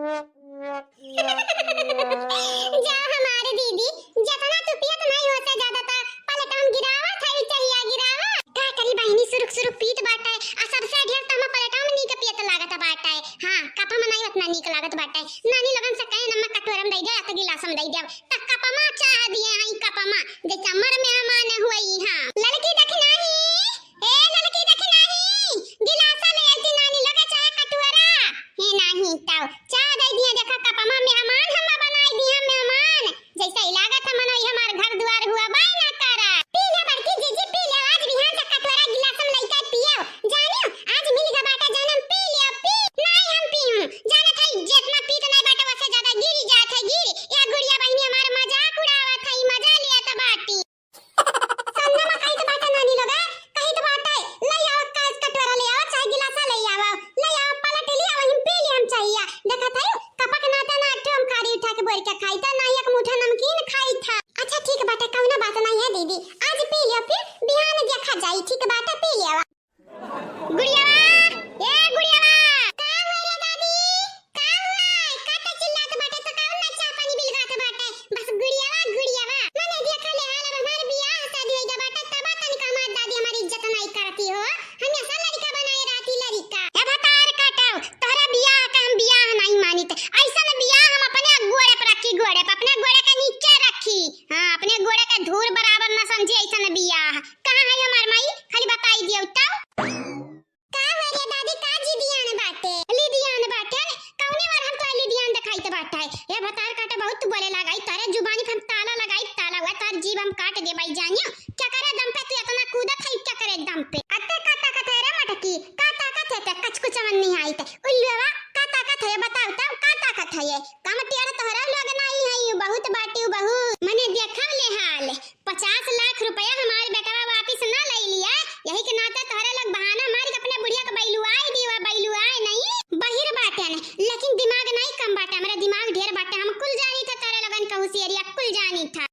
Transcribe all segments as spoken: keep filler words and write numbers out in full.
जा हमारे दीदी, जतना तू पियत नहीं हो से ज्यादा ता पलटम गिरावत है, चहिया गिरावा। का करी बहिनी, सुरुक सुरुक पीत बाटे, आ सबसे ढेर तमा पलटम नीक पियत लागत बाटे। हाँ, कपमा नहीं उतना नीक लागत बाटे। नानी लोगन से कहे, "नम्मा कटोरम दे दे, अत गिलासम दे दे।" त कपमा चाह दिए हई, कपमा, जैसे हमर मेहमान हुई। हाँ, ललकी देखी नाही, ए ललकी देखी नाही, गिलासा ले आती नानी लगे चाहे कटोरा। हे नाही, तब चाह दे दिए, देखा कपमा मेहमान हम बनाई दिए, मेहमान। जैसे ही लागत है मनोई हमार घर दुआर हुआ बाय ना करा। पी ले बड़की जीजी, पी ले, आज बिहान से कटोरा गिलास हम लइके पियो। जानियो, आज मिल गया बाटा जनम, पी ले, पी। नहीं हम पीऊं। जानत है जितना पीत नहीं बाटा वसे ज्यादा गिरी जात है, गिरी। या गुड़िया बहिनी हमार मजाक उड़ावत है, मजा लियत बाटी। संध्या मा कहित बाटे नानी लोग, कहित बाटे, "ले आओ, क-, कटोरा ले आओ, चाहे गिलासा ले आओ, ले आओ, पलट ले आओ, हम पी ले, हम चाहिया।" देखत है, कपक नाते ना एक ठो हम खारी उठा के बोर के खाई था, ना एक मुठा नमकीन खाई था। अच्छा ठीक बाटे, कौनो बात नहीं है दीदी, आज पी लियो, फिर बिहान देखा जाई, ठीक बाटे, पी लियो। गुड़ियावा, ए गुड़ियावा। का हुआ रे दादी? का हुआ? का त चिल्लात बाटे, त का ना चाह पानी बिलगात बाटे? बस गुड़ियावा, गुड़ियावा। मने देखा ले हाल, अब हमार बियाह शादी होइगा बाटे, तबा तनिक हमार दादी हमारी इज्जत नाई करती हो। हम ऐसा लड़का बनाए रहती लड़का। ए भतार काटो, तोहरा बियाह का हम बियाह नाई मानित। ऐसन बियाह हम अपने गोड़े पर रखी, गोड़े पर, अपने गोड़े के नीचे रखी। हाँ, अपने गोड़े के धूर बराबर ना समझी ऐसन बियाह। कहाँ है हमार माई? खाली बताई दियो तब। का हो रे दादी, का जिदियान बाटे? लिदियान बाटे? कौने बार हम तोरा लिदियान देखाइत बाटे? ए भतार काटे, बहुत तू बोले लगाई, तोरे जुबानी पे हम ताला लगाई, ताला हुआ, तोर जीभ हम काट देबाई जानियो। केकरे दम पे तू इतना कूदत है, केकरे दम पे? अत्ते का ताकत है रे मटकी? का ताकत है ते? कछ कुछ मन नहीं आई ते। उल्लुआ, का ताकत है? बताओ तब, का ताकत है ये? कम टेढ़ तोहरा लोग नहीं है, यू बहुत बाटी, यू बहुत। मने देखा ले हाल। पचास लाख रुपया हमार बेटवा वापिस ना लइ लिया, यही के नाते तोहरे लोग बहाना मार के अपने बुढ़िया के बैलुआई दियो, बैलुआए नहीं, बहिर बाटे न, लेकिन दिमाग नहीं कम बाटे, हमरा दिमाग ढेर बाटे, हम कुल जानी था तोहरे लोगन के होशियारिया, कुल जानी था।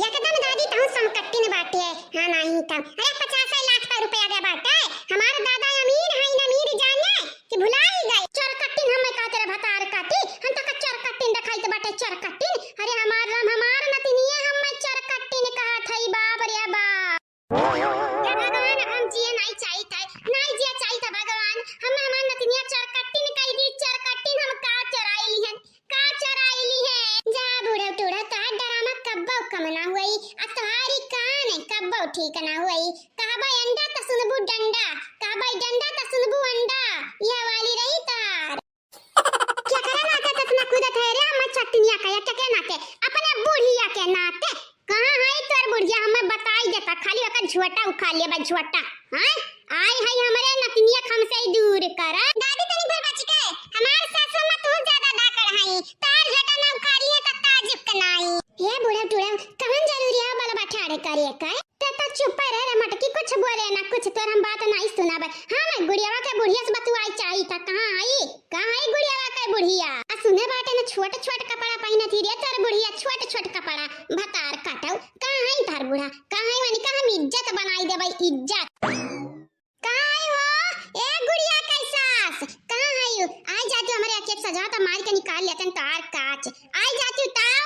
एकदम दादी तहु समकट्टिन बाटे, हाँ नहीं था। अरे पचास लाख का रुपया दे बाटे, हमार दादा अमीर है न अमीर जाने, कि भुलाई गए। चरकट्टिन हमें कहत रहे भतार काटी, हम तो का चरकट्टिन देखाइत बाटे चरकट्टिन। अरे हमार राम, हमार नतिनिया हमें चरकट्टिन कहत हई, बाप रे बाप। हे भगवान, हम जिए नाई चाहित है, नाई जिए चाहित है भगवान, हम हमार नतिनिया चरकट्टिन कह दी, चरकट्टिन हम का चोराई लिहन, का चोराई लिहन। जा बूढ़ा टूढ़ा, तोहार डरामा कब्बो कम ना हुई, आ तोहारी कान कब्बो ठीक ना हुई। कहबा अंडा त सुनबू डंडा, कहबा डंडा त सुनबू अंडा, यह वाली रही तार। केकरे नाते ततना कूदत है रे, हमर चटनिया का, या केकरे नाते? अपने बुढ़िया के नाते। कहाँ है तोर बुढ़िया? हमें बताई देता, खाली ओकर झोटा उखाड़ लेबा, झोटा। हाँ? आई है हमरे नतनिया के हमसे ही दूर करा। दादी तनी भर बच के, हमार सासू माँ तू ज्यादा धाकड़ हई, तार झोटा ना उखाड़ी है त ताजुब के नाई। हे बूढ़ा टूढ़ा, कवन जरूरी है बलबा ठाढ़े करे का? ते तो चुप रह रे मटकी, कुछ बोले ना कुछ, तोर हम बात नहीं सुनाबे। हाँ, मैं गुड़ियावा के बुढ़िया से बतुआई चाही था। कहाँ आई, कहाँ आई गुड़ियावा के बुढ़िया? आ सुने बाटे ना, छोट छोट कपड़ा पहनत ही रे तोर बुढ़िया, छोट छोट कपड़ा। भतार काटो, कहाँ आई तार बूढ़ा? कहाँ आई मानी, कहाँ हम इज्जत बनाई देबे, इज्जत। कहाँ आई हो, ए गुड़िया के सास? कहाँ आई हो? आई जाती हमरे अकेत सजा त मार के निकाल लेतन तार काच। आई जाती ताव।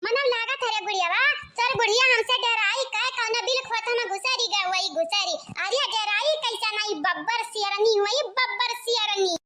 मने लागत है रे गुड़ियावा, तोर बुढ़िया हमसे डेराई का, कौनो बिल खोत में घुसेरी गए हुई घुसेरी। अरे डेराई कैसा नहीं, बब्बर सियरनी हुई, बब्बर सियरनी।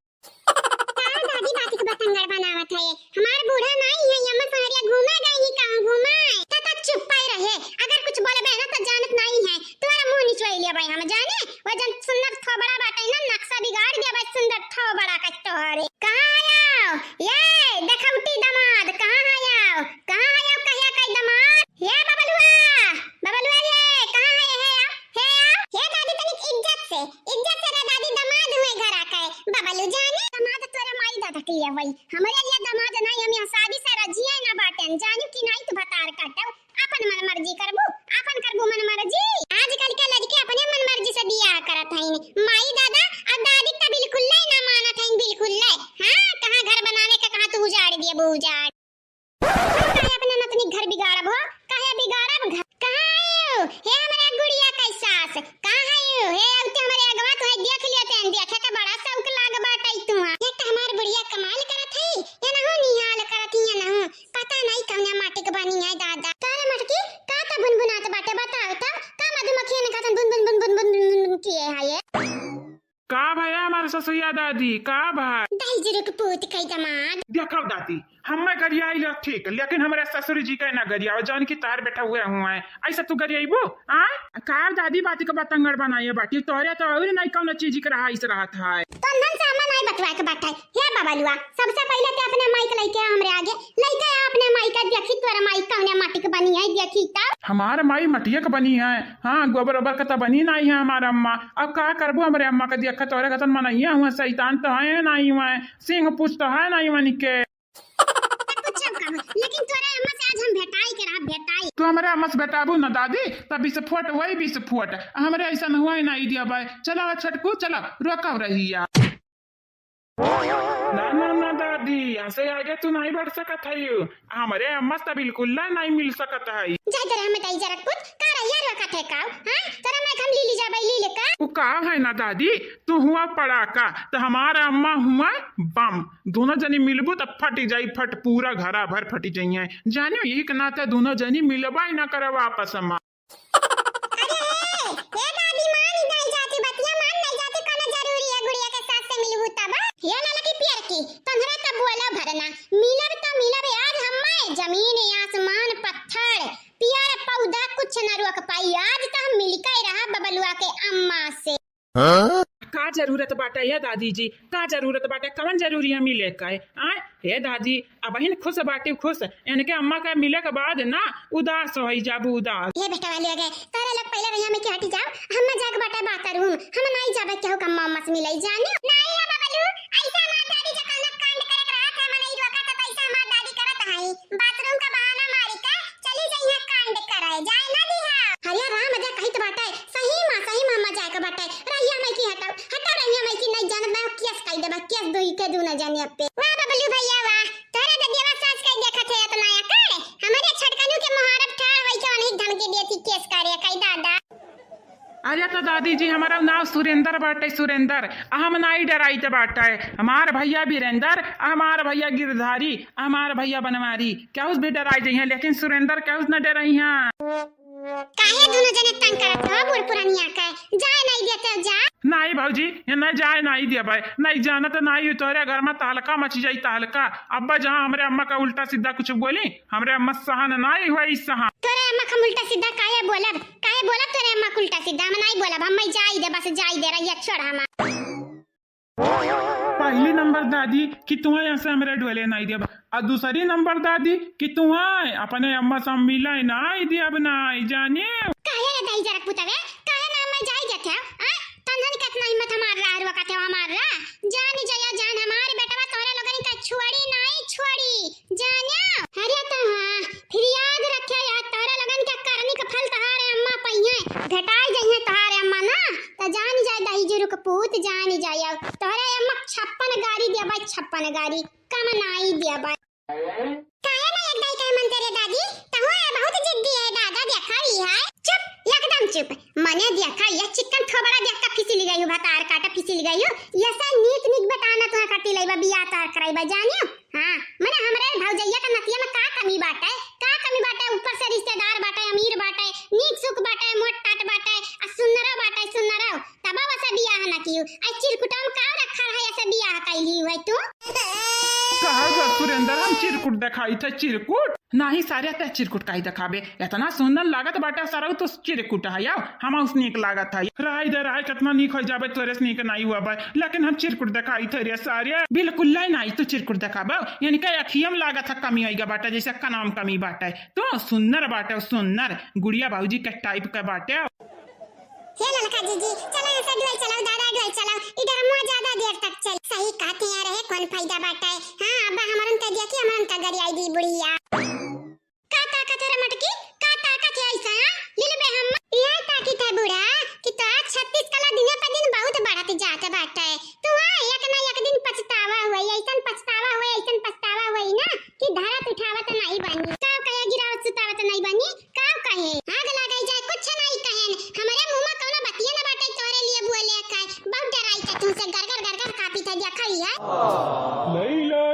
का दादी बात के बतंगड़ बनावत है? हमार बूढ़ा नहीं है, अम्मा सहरिया घूमे गई ही, कहाँ घूमे? त, त चुप ही रहे, अगर कुछ बोलबे ना त जानत नहीं है, तोरा मुंह निचवाई लेबे हम, जाने? वो जन सुंदर थोबड़ा बाटे ना, नक्शा बिगाड़ देबे सुंदर थोबड़ा का तोहरे। कहाँ आयो? ये देखौटी दामाद, कहाँ आयो? कहाँ आयो कहिया का दामाद? ये बबलुआ, बबलुआ ये, कहाँ है? हे आओ, हे आओ। हे दादी तनिक इज्जत से, इज्जत से रे दादी, दामाद हुए घर आके। बबलू जाने, दामाद तोरे माई दादा के लिए वही। हमरे लिए दामाद नहीं, हम यहाँ शादी से राजी है ना बाटेन। जानू कि नहीं तू भतार काटो। अपन मन मर्जी करबू, अपन करबू मन मर्जी। आजकल के लड़के अपने मन मर्जी से बियाह करत हईन। माई दादा और दादी त बिल्कुल ले ना मानत हईन, बिल्कुल ले। हाँ, कहाँ घर बनावे के, कहाँ तू उजाड़ दिए, वो उजाड़। हम काहे अपने नतनी घर बिगाड़ब हो? काहे बिगाड़ब घर? कहाँ आयो? हे हमरे गुड़िया के सास, कहाँ आयो? हे अब ते हमरे अगवा तो है, देख लियो तेन, देखे के बड़ा शौक लाग बाटई तुहा। ये तो हमार बुढ़िया कमाल सुइया दादी, का भा? दहिजरू क पूत कई दमाद। देखव दादी, हम्मे गरियाई ला ठीक, लेकिन हमरे ससुर जी के ना गरियाव, जौन कि तोहर बेटा हुए हुए हैं। ऐसा तू गरियाइबू? आय? का दादी बाती क बतंगड़ बनाइए बाटी, तोहरे तो और नहीं कौनो चीज के रहा, इस रहत है। तो अंधन से हम्मे नहीं बतवाए के बात है। हे बबलुआ, सबसे पहिले ते अपने माई के लइके आ हमरे आगे। लइके आ अपने माई के, देखी तोर माई कौने माटी के बनी है, देखी तब। हमार माई मटिया के बनी है। हाँ, गोबर ओबर के तो बनी नहीं है हमार अम्मा। अब का करबू हमरे अम्मा के, देखा तोरे कतन मनइया हुआ, शैतान तो है नहीं हुआ, सिंह पूछ तो है नहीं हुआ निके। कुछ हम कहूँ, लेकिन तोरे अम्मा से आज हम भेटाई के रहा, भेटाई। तू हमरे अम्मा से भेटाबू ना दादी, तब विस्फोट वही विस्फोट। हमरे ऐसा हुआ ही नहीं दिया भाई। चला छोटकू, चला, रोका रही यार। ना, ना, ना दादी, ऐसे आगे तू नहीं बढ़ सकत है। हमरे अम्मा से बिल्कुल ना नहीं मिल सकत है। जा इधर, हम बताई जरा कुछ, का रहिया रोकत है का? हाँ? तोरा मैं हम लीली जाबै, लीले का? वो का है ना दादी, तू हुआ पड़ाका, तो हमार अम्मा हुआ बम। दोनों जनी मिलबू तो फट जाई फट, पूरा घरा भर फट जाइए। जानियो, एक नाते दोनों जनी मिलबा ही ना करब आपस में। अरे, ए दादी, मान नहीं जाती, बतिया मान नहीं जाती, कौनो जरूरी है गुड़िया के सास से मिलबू तब? ये ललकी पियर की, तोहरा तब बोला भरना, मिलब तो मिलब आज हम्मे, जमीन आसमान पत्थर, पियर पौधा कुछ न रोक पाई, आज तो हम मिलके रहा बबलुआ के अम्मा से। हाँ? का जरूरत बाटे या दादी जी, का जरूरत बाटे, कवन जरूरी है मिले के? आय, हे दादी, अबहिन खुश बाटी खुश, इनके अम्मा के मिले के बाद ना उदास होई जाबू उदास। ये बेटा वाले आ गए, तोरे लोग पहले रहिया में के हटी जाओ, हम ना जाके बाटे बाथरूम, हम नहीं जाबे केहू के अम्मा अम्मा से मिले जाने। नहीं रे बबलू, ऐसा हमार दादी जो कौनो कांड करे के रहत है, हम नहीं रोका तो कैसे हमार दादी करत है, बाथरूम का बहाना मारी के चली जइहे कांड करे, जाए ना दिहा। हरिया राम अजय कहित बाटे, सही माँ, सही माँ, अम्मा जाए के बाटे। रहिया माई की हटाओ, हटाओ रहिया माई की, नहीं जानत ना, केस कई देबा, केस दुई के दू न जाने अब पे। वाह बबलू भैया वाह, तोरे ददियावा सास कई देखत है इतना एकड़। हमरे छटकनू के मुहारब ठाड़ होई के उन्हीं धमकी दिए थी केस करे कई दादा। अरे तो दादी जी, हमारा नाव सुरेंद्र बाटे, सुरेंद्र। आ हम नाई डराइत बाटे। हमार भैया वीरेंद्र, आ हमार भैया गिरधारी, आ हमार भैया बनवारी। केहू से भी डराई जइहें, लेकिन सुरेंद्र केहू से न डरइहें। काहे दुनो जने तंग करत हो बूढ़ पुरनिया के? जाए नाई देते हो जा। नाई भौजी, ये ना जाए नाई देबे। नाई जानत नाई, तोहरे घर में तहलका मची जाई, तहलका। अब्बा जहाँ हमरे अम्मा का उल्टा सीधा कुछ बोली, हमरे अम्मा सहन नाई हुआ ई सहन। तोरे अम्मा का उल्टा सीधा काहे बोलब? काहे बोलब तोरे अम्मा का उल्टा सीधा? हम नाई बोलब, हम मैं जाई दे, बस जाई दे, रहिया छोड़ हमार। पहली नंबर दादी कि तुहैं यहाँ से हमरे डोले नाई देब, और दूसरी नंबर दादी कि तुहैं अपने अम्मा से हम मिले नाई देब नाई जाने। काहे रे दाई जरक पुतवे, काहे ना अम्मा जाई देते हो? आ? तंधन कितना हिम्मत हमार रहा, रुआ कहते हो हमार रहा? जान जाया जान, हमार बेटवा तोहरे लोगन का छोड़ी नाई छोड़ी, जानियो। अरे तो हाँ, फिर याद रखे यार, तोहरे लोगन का करनी का फल तोहारे अम्मा पइहें, भेटाई जइहें तोहारे अम्मा ना। त जान जाए दही जुरुक पूत, जान जाए। तोहरे अम्मा छप्पन गारी दिया बाई, छप्पन गारी, कम नाई दिया बाई। काहे ना एक दाई कहे मन तेरे दादी, तहु है बहुत जिद्दी है दादा, देखा ही है। चुप, एकदम चुप। मने देखा, यह चिकन थोबड़ा देख के फिसिल गई हूँ, भतार काटा फिसिल गई हूँ। यह से नीक नीक बताना तुहे कटी लइबा, बियाह तार कराइबा, जानियो। हाँ, मने हमरे भौजैया का नतिया में का कमी बाटे, का कमी बाटे? ऊपर से रिश्तेदार बाटे, अमीर बाटे, नीक सुख बाटे, मोट टाट बाटे, आ सुन्नरो बाटे, सुन्नरो। तब वसे बियाह न कियो। आ चिरकुटवा में का रखा है, ऐसे बियाह कैली हुए तू? कहा गो सुरेंद्र, हम चिरकुट देखाई थे, चिरकुट? नाही सारे, ते चिरकुट काई देखाबे? इतना सुंदर लागत बाटे सरऊ, तो चिरकुट है यार, हम उस नीक लागत है। राय दे राय, कितना नीक हो जाबे, तोरे से नीक नहीं हुआ बे, लेकिन हम चिरकुट देखाई थे रे सारे। बिल्कुल लाई नाही, तू चिरकुट देखाबे, यानी कि अखियम लागत है कमी आइगा बाटे, जैसे कनाम कमी बाटे। तो सुंदर बाटे, सुंदर गुड़िया बाबूजी के टाइप का बाटे। हे ललका जीजी, चलो ऐसे डुअल चलाओ, दादा डुअल चलाओ, ई ड्रामा ज्यादा देर तक चल। सही कहते हैं, रहे कौन फायदा बाटे। हाँ, अब्बा हमरन के दिया कि हमरन का गरियाई दी बुढ़िया। का ताकत है रे मटकी? का ताकत है ऐसा, हाँ? ले लेबे हम। यह ताकत है बूढ़ा कि तो आज छत्तीस कला दिन पे दिन बहुत बढ़त जात बाटे। तू हाँ, एक ना एक दिन पछतावा हुई, ऐसन पछतावा हुई, ऐसन पछतावा हुई ना कि धरत उठावत नहीं बनी। का कहे गिरावत सुतावत नहीं बनी, का कहे? आग लगाई जाए, कुछ नहीं कहेन। हमारे मुंह में कौनो बतिया ना बाटे तोरे लिए बोले का। बहुत डराई के तुमसे गरगर गरगर कापी थे, देखा ही है। लैला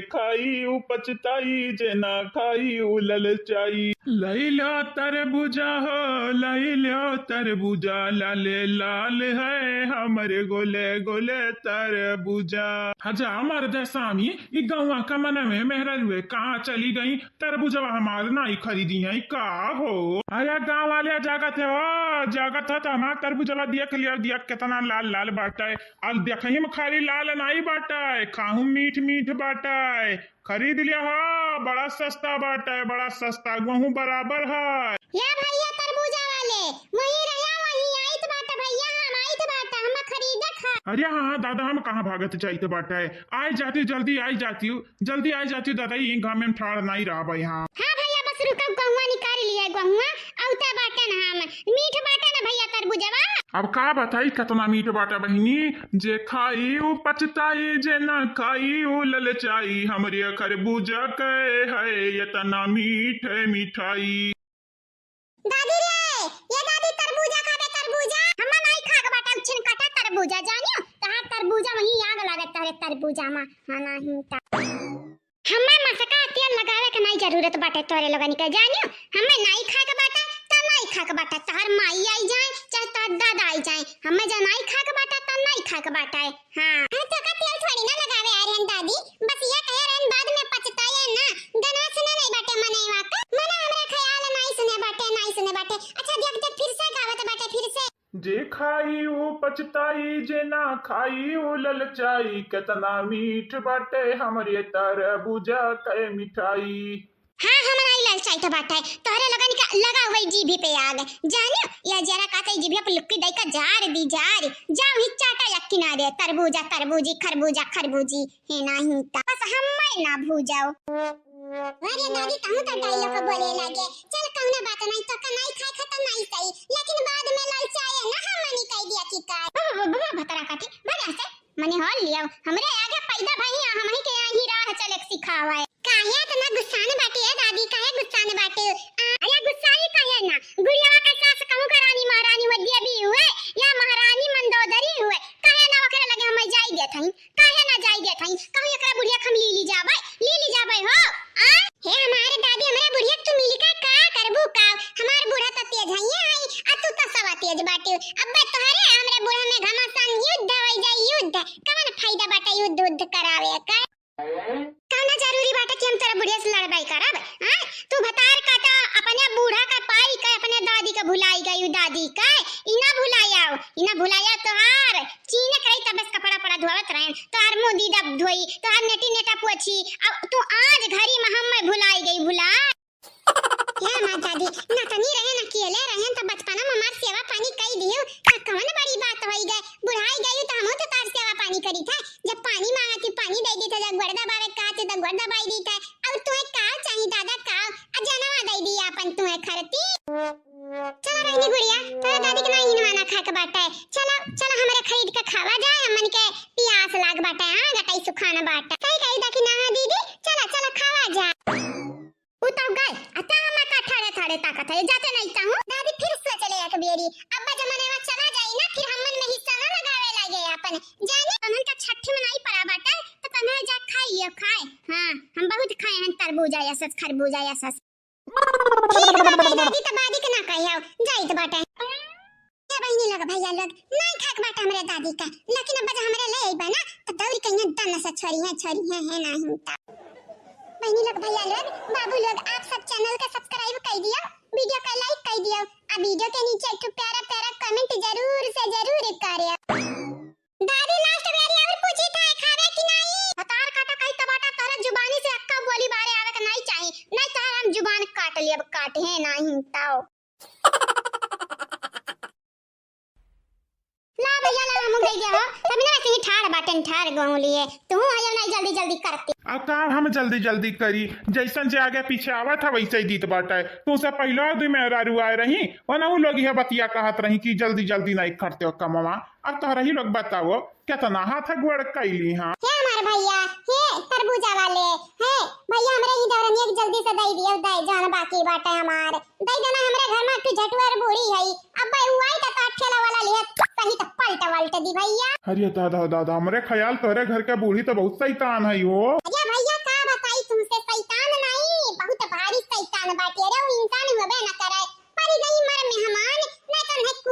खाई उ पछताई, जे ना खाई उ ललचाई। लई लो तरबूजा हो, लई लो तरबूजा, लाले लाल है हमरे गोले गोले तरबूजा। हजा मर्द स्वामी, ई गौवा का मनवे मेहररुए कहाँ चली गई? तरबूजवा हमार नाई खरीदी है का हो? अरे गाँव वाले, जागत है हो, जागत है तो हमार तरबूजवा देख लिया, देख कितना लाल लाल बाटे। अब देखही में खाली लाल नाई बाटे, खाहू मीठ मीठ बाटे। खरीद लिया हो, बड़ा सस्ता बाटे, बड़ा सस्ता, गहूँ बराबर है। या भैया तरबूजा वाले, वहीं रह्या, वहीं आइत बाटे भैया, हम आइत बाटे, हम खरीदत है। अरे हाँ, हाँ दादा, हम कहाँ भागत जाइत बाटे, आई जाती, जल्दी आई जाती। जल्दी आई जाती दादा, ई गाँव में ठाड़ नाई रहबे यहाँ। हाँ भैया, बस रुका, गहुआ निकाल लिया, गहुआ औता बाटन हम। मीठ बाटन भैया तरबूजवा। अब का बताई, कितना मीठ बाटा बहिनी, जे खाई उ पछताई, जे ना खाई उ ललचाई, हमरे खरबूजा के है इतना मीठ मिठाई। दादी रे, ये दादी, तरबूजा खाबे, तरबूजा? हम्मा नाई खाक बाटे, उछिन काटा तरबूजा, जानियो? तहार तरबूजा वहीं आग लागे तहरे तरबूजा मा, हाँ, नाही ता। हम्मे मसका तेल लगावे के नाई जरूरत बाटे तोरे लोगन के, जानियो? हम्मे नाई खाक बाटे, त नाई खाक बाटे, तहार माई आई जाए, चाहे तहार दादा आई जाए, हम्मे जो नाई खाक बाटे, त नाई खाक बाटे। हाँ। अरे, तोका तेल थोड़ी ना लगावे आ रहन दादी, बस ये कहे रहन बाद में पछताए ना, गना सुने नहीं बाटे मनवा का, मना हमरा ख्याल नहीं सुने बाटे, नहीं सुने बाटे। अच्छा देख देख फिर से गावत बाटे, फिर से। जे खाई उ पछताई, जे ना खाई उ ललचाई, कितना मीठ बाटे हमरे तरबूजा के मिठाई। हाँ, हम नाई ललचाइत बाटे, तोहरे लोगन का लगा हुआ जीभी पे आग। जानियो, या जरा का तई जीभिया पे लुक्की दई का जार दी जार। जाओ ही चाटा या किनारे, तरबूजा, तरबूजी, खरबूजा, खरबूजी। हे नाही ता। बस हम्मे ना भूजाओ। अरे दादी, तहूँ तो डायलॉग बोले लगे। चल, कौनो बात नहीं, तो का नाई खाए खा तो नाई सही, लेकिन बाद में ललचाए ना हमनी कह दिया कि का। बाबा, बाबा, बाबा, भतरा काटी, बजा से। मने हॉल लियाओ, हमरे आगे पैदा भई आ, हमही के यही राह चले के सिखावे। काहे इतना गुस्सान बाटे है दादी, काहे गुस्सान बाटे? आ, अरे गुस्साई काहे ना? गुड़ियावा के सास कहूँ का रानी महारानी वो देवी हुए या महारानी मंदोदरी हुए, काहे ना ओकरे लगे हम जाई देत हई? काहे ना जाई देत हई? कहूँ एकरा बुढ़िया के हम ली ली जाबे, ली ली जाबे हो। आ? हे हमारे दादी, हमरा बुढ़िया के तू मिली का, का करबू का? हमार बूढ़ा त तेज हइये हई, आ तू त सवा तेज बाटे। अब्बे तोहरे हमरा बूढ़ा में घमासान युद्ध होई जाई, युद्ध। कवन फायदा बाटे युद्ध उद्ध करावे का? कौना जरूरी बाटे कि हम तोरा बुढ़िया से लड़बाई करब? हाँ? तू भतार काटा, अपने बूढ़ा का पाई के अपने दादी का भुलाई गई, दादी का। ई ना भुलाया, ई ना भुलाया तोहार। चीनक रही तब बस कपड़ा पड़ा धोवत रहेन। तोहार मुंह दीदा धोई, तोहार नेटी नेटा पोछी। अब तू आज घरी में हम मैं भुलाई गई, भुला। हे हमार दादी, नतनी रहे न अकेले रहे त बचपना में हमार सेवा पानी कई दियो। आ कौन बड़ी बात होई गए? बुढ़ाई गई त हमहू तो तार सेवा पानी करी था। जब पानी मांगा थी पानी दे दी था, जब गोड़ दबावे कहा थी तो गोड़ दबाई दी था। अब तुम्हें का चाही दादा का? आ जनवा दे दी अपन तुम्हें खरती। चला बहिनी गुड़िया, तोरा दादी के नाई हिनवाना खाए के बाटे। चला, चला हमरे खरीद के खावा जाए, हमन के पियास लाग बाटे, हाँ, गटाई सुखाना बाटे। सही कही दा कि ना दीदी, चला, चला खावा जाए। उ तो गए, आ ता हमें का ठाड़े ठाड़े ताकत है, जाते नहीं ता हूँ। दादी फिर सोच ले एक बेरी, अब्बा जमाने में चला जाई ना, फिर हमन में हिस्सा ना लगावे लागे अपन। जाने, तनन का छठी में नहीं पड़ा बाटे, तो तनन जा खाई लियो, खाए। हाँ, हम बहुत खाए हैं तरबूजा या सस, खरबूजा या सस। ठीक बा भाई दादी, त बादी के ना कही हो, जाइत बाटे। ए बहिनी लोग, भैया लोग, नाई खाक बाटे हमरे दादी का, लेकिन अब जब हमरे ले अइबा ना, त दौड़ के इहाँ दन से छोड़ी है, छोड़ी है, है नाही त। बहिनी लोग, भैया लोग, बाबू लोग, आप सब channel के subscribe कई दियो, video के like कई दियो, आ video के नीचे एक ठो प्यारा प्यारा comment जरूर से जरूर करे। दादी, last बेरी और पूछी था, खावे कि नहीं? हतार काटा कही तबाटा, तोहरे जुबानी से अक्का बोली बारे आवे के नहीं चाही, नहीं तोहर हम जुबान काट लेब, काट है नहीं ताओ। ला भैया ला, हम गई गए हो, तभी ना वैसे ही ठाड़ बाटेन, ठाड़ गौं लिए, तू आयो नहीं जल्दी जल्दी करती। अब का हम जल्दी जल्दी करी, जैसन जे आगे पीछे आवत है वैसे ही दीत बाटे। तू से पहले दुई मेहरारू आए रही, ओनहू लोग यह बतिया कहत रही कि जल्दी जल्दी नहीं करते हो कमवा। अब तोहरा ही लोग बताओ, केतना हाथ गोड़ कैली हाँ? हे हमार भैया, हे तरबूजा वाले, हे भैया, हमरे ही दौरनिया के जल्दी से दई दियो, दई जौन बाकी बाटे हमार, दई देना। हमरे घर में एक ठो झटुअर बूढ़ी है, अब भाई उ आई त ठेला वाला लिहत सही त पलट वलट दी भैया। अरे दादा, दादा, हमरे ख्याल तोहरे घर के बूढ़ी तो बहुत शैतान है हो। अरे भैया, का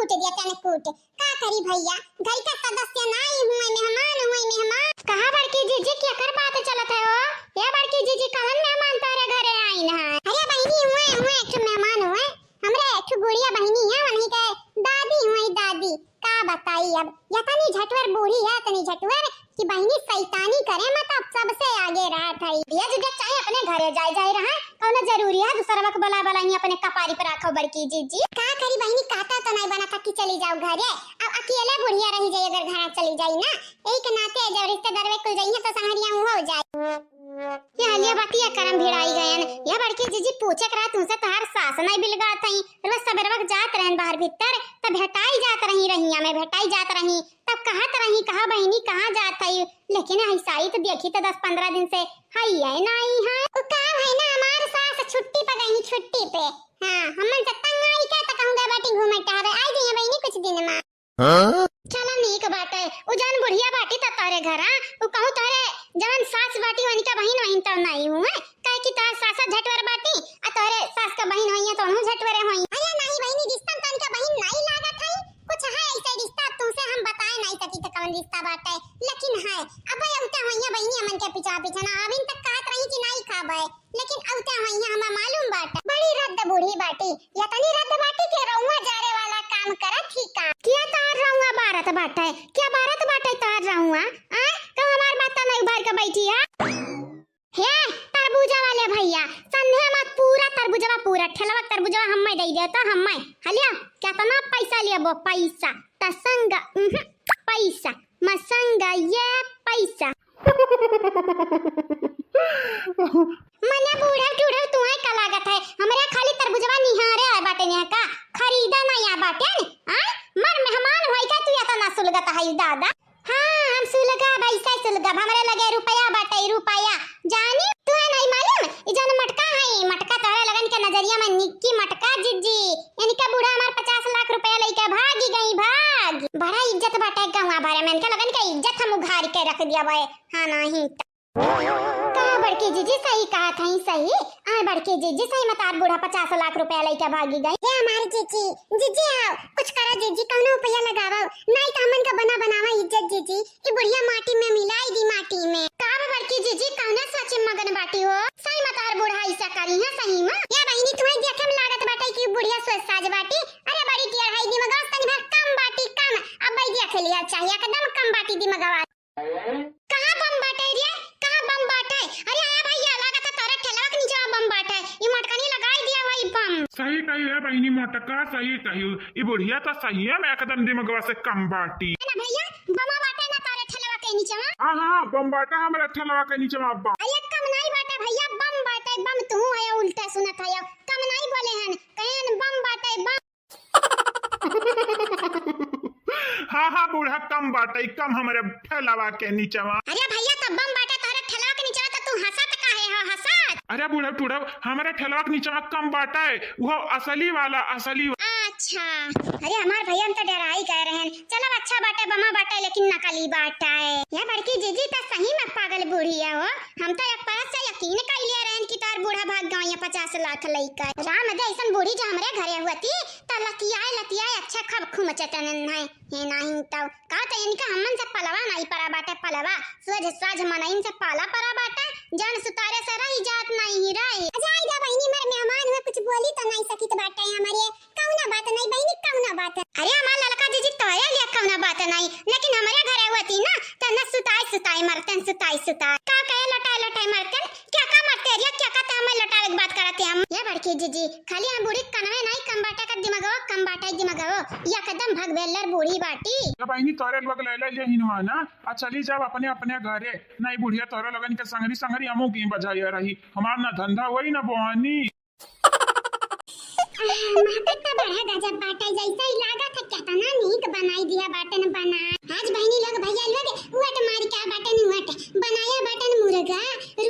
कूट दिया तने कूट। का करी भइया, घर का सदस्य नाई हुए, मेहमान हुए, मेहमान। कहाँ बड़की जीजी, केकर बात चलत है हो? ये बड़की जीजी, कवन मेहमान तोहरे घरे आइन है? अरे बहिनी, हुए, हुए एक ठो मेहमान हुए, हमरे एक ठो बुढ़िया बहिनी है, उन्हीं के दादी हुए, दादी। का बताई अब, यतनी झटवर बूढ़ी है, इतनी झटवर कि बहिनी शैतानी करे मत, अब सबसे आगे रहत है। ये जीजा चाहे अपने घरे जाए, जाए रहा, कौनो जरूरी है दूसरा वक्त बोला बोला ही अपने कपारी पर राखो बड़की जीजी। का करी बहिनी, कहता तो नहीं बना था कि चली जाओ घरे, अब अकेले बुढ़िया रही जाए अगर घर चली जाई ना, यही के नाते जब रिश्तेदार वे कुल जाइए तो संगरिया हो जाए। ये हलिया बतिया करम भिड़ाई गयन, ये बड़की जीजी पूछे करा तुमसे तोहार सास नहीं बिलगात हई, रोज सबेरवा के जात रहन बाहर भीतर, तब भेटाई जात रही रहिया में, भेटाई जात रही, तब कहत रही, "कहा बहिनी, कहाँ जात हई?" लेकिन हई साई तो देखी तो दस पन्द्रह दिन से हई है, नाई है। उ का है ना, हमार सास छुट्टी पे गई, छुट्टी पे। हाँ, हमन से तंग आई का, तो कहूँगा बाटी घूमे टहरे, आई जइहे बहिनी कुछ दिन में। हाँ? चला नीक बाटे, उ जौन बुढ़िया बाटी त तोहरे घर, हाँ? उ कहूँ तोहरे जवन सास बाटी, उनका बहिन वहिन तो नाई हुए, काहे कि तोहर सासा झटवर बाटी, आ तोहरे सास का बहिन होइए तो उनहु झटवरे होई। अरे नहीं बहिनी, रिश्ता में तो इनका बहिन नाई लागत है, कुछ है ऐसे रिश्ता, तुमसे हम बताए नहीं सकी तो कौन रिश्ता बाटे, लेकिन है, अब उते होइए बहिनी हमन के पिछा पिछा ना, अभी तक कहत रही कि नाई खाबे, लेकिन अवते होइए हमें मालूम बाटे। बड़ी रद्द बूढ़ी बाटी, यतनी रद्द बाटी के रउआ जारे वाला काम करत ही का? क्या तार रउआ बारत बाटे? क्या बारत बाटे तार रउआ? आय, कहूँ हमार बात नहीं उभार के बैठी है? हे तरबूजा वाले भैया, संध्या मत पूरा तरबूजवा, पूरा ठेलवा तरबूजवा हम्मे दे दे तो हम्मे। हलिया, कितना पैसा लेबो? पैसा, तसंग, उहुं, पैसा, मसंग, ये पैसा। मने बूढ़ा टूढ़ा तुहे का लागत है? हमरा खाली तरबुजवा निहारे आए बाटे ने का? खरीदा ना या बाटे ने? आय? मर मेहमान होई का तू या तना सुलगत है दादा? हाँ, हम सुलगब, ऐसे सुलगब। हमरे लगे रुपया बाटे, रुपया। जानी? तुहे नहीं मालूम? ई जौन मटका है, मटका तोहरे लगन के नजरिया में निक्की मटका जिज्जी। इनका बूढ़ा हमार पचास लाख रुपया लेके भागी गई, भाग। बड़ा इज्जत बाटे गौवा भरे में, इनके लगन के इज्जत हम उघार के रख दिया बे। हाँ, नहीं त। का बड़की जीजी सही कहा थई, सही? आ बड़की जीजी सही मतार बूढ़ा पचास लाख रुपया लेके भागी गई। हे हमार जीजी, जीजी आओ, कुछ करो जीजी, कौनो उपाय लगाओ, नहीं तो हमन का बना बनावा इज्जत जीजी, ई बुढ़िया माटी में मिलाई दी माटी में। का बा बड़की जीजी, कौने सोच में मगन बाटी हो? सही मतार बूढ़ा ऐसा करी है सही में? या बहिनी तुम्हें देखे में लागत बाटे कि बुढ़िया सोच साज बाटी। अरे बड़ी टेढ़ाई दिमगवा से तनी भर कम बाटी कम, अब भाई देख लिया चाहिए एकदम कम बाटी दिमगवा। कहाँ बम बाटे रे? कहाँ बम बाटे? अरे आया भैया, लागत है तोरे ठेलवा के नीचे बम बाटे। ई मटकनी लगाई दिया वही बम। सही कही है बहिनी मोटका, सही कही। ई बुढ़िया तो सही है, मैं एकदम दिमगवा से कम बाटी। है ना भैया, बमा बाटे ना तोरे ठेलवा के नीचे में? हाँ, हाँ, बम बाटे हमारे ठेलवा के नीचे में बम। अरे कम नहीं बाटे भैया, बम बाटे, बम तू है उल्टा सुनत है, कम नहीं बोले हन, कहन बम बाटे, बम। हाँ, हाँ, बूढ़ा, कम बाटे, कम हमरे ठेलवा के नीचवा। अरे भैया, तब बम बाटे तोहरे ठेलवा के नीचवा, तो तू हंसत काहे हो, हंसत? अरे बूढ़ा, टूढ़ा, हमरे ठेलवा के नीचवा कम बाटे, वो असली वाला, असली वा- अच्छा, अरे हमार भैया, हम तो डराई गए रहन। चलो अच्छा बाटे, बमा बाटे, लेकिन नकली बाटे। या बड़की जीजी तो सही में पागल बूढ़ी है हो, हम तो एक परत से यकीन कइले रहन कि तोर बूढ़ा भाग गवा पचास लाख लइके। राम दे, ऐसन बूढ़ी जो हमरे घरे हुअती, त लतियाए लतियाए अच्छा खूब खूमचतन है। हे नाहीं तउ का, त इनका हमन से पलवा नाहीं परा बाटे, पलवा। सोझ साझ मनइन से पाला परा बाटे, जन सुतारे से रही जात नाहीं ही रही। जाई जा बहिनी, मर मेहमान हुए, कुछ बोली त नाहीं सकित बाटे हमरे। कउना बात नाहीं बहिनी, कउना बात। अरे हमार ललका जीजी तोरे लिए कउना बात नाहीं, लेकिन हमरे घरे हुअती ना, त न सुताए सुताए मरतेन, सुताए सुताए। का कहे लोटाए लोटाए मरतेन, क्या का मरते रिया, क्या का ते हमें लोटावे के बात करते हम? ये बड़की जीजी, खाली हम बूढ़ी कनवे नाहीं कम बाटे का दिमागो, कम बाटे दिमागो। एकदम भगबेलर बूढ़ी बाटी। ए बहिनी, तोरे लोग ले ले, ले हिनवा ना, आ चली जाब अपने, अपने घरे। नाहीं बुढ़िया, तोरे लोगन के संगरी, संगरी हमहू की बजाया रही। हमार ना धंधा होई, ना बोहानी। आह, महकत त बड़ा गजब बाटे, जैसे ही लागत है केतना नीक बनाई दिया बाटन बना। आज बहिनी लोग भैया लोग वट मार के बाटन वट बनाया बाटन मुर्गा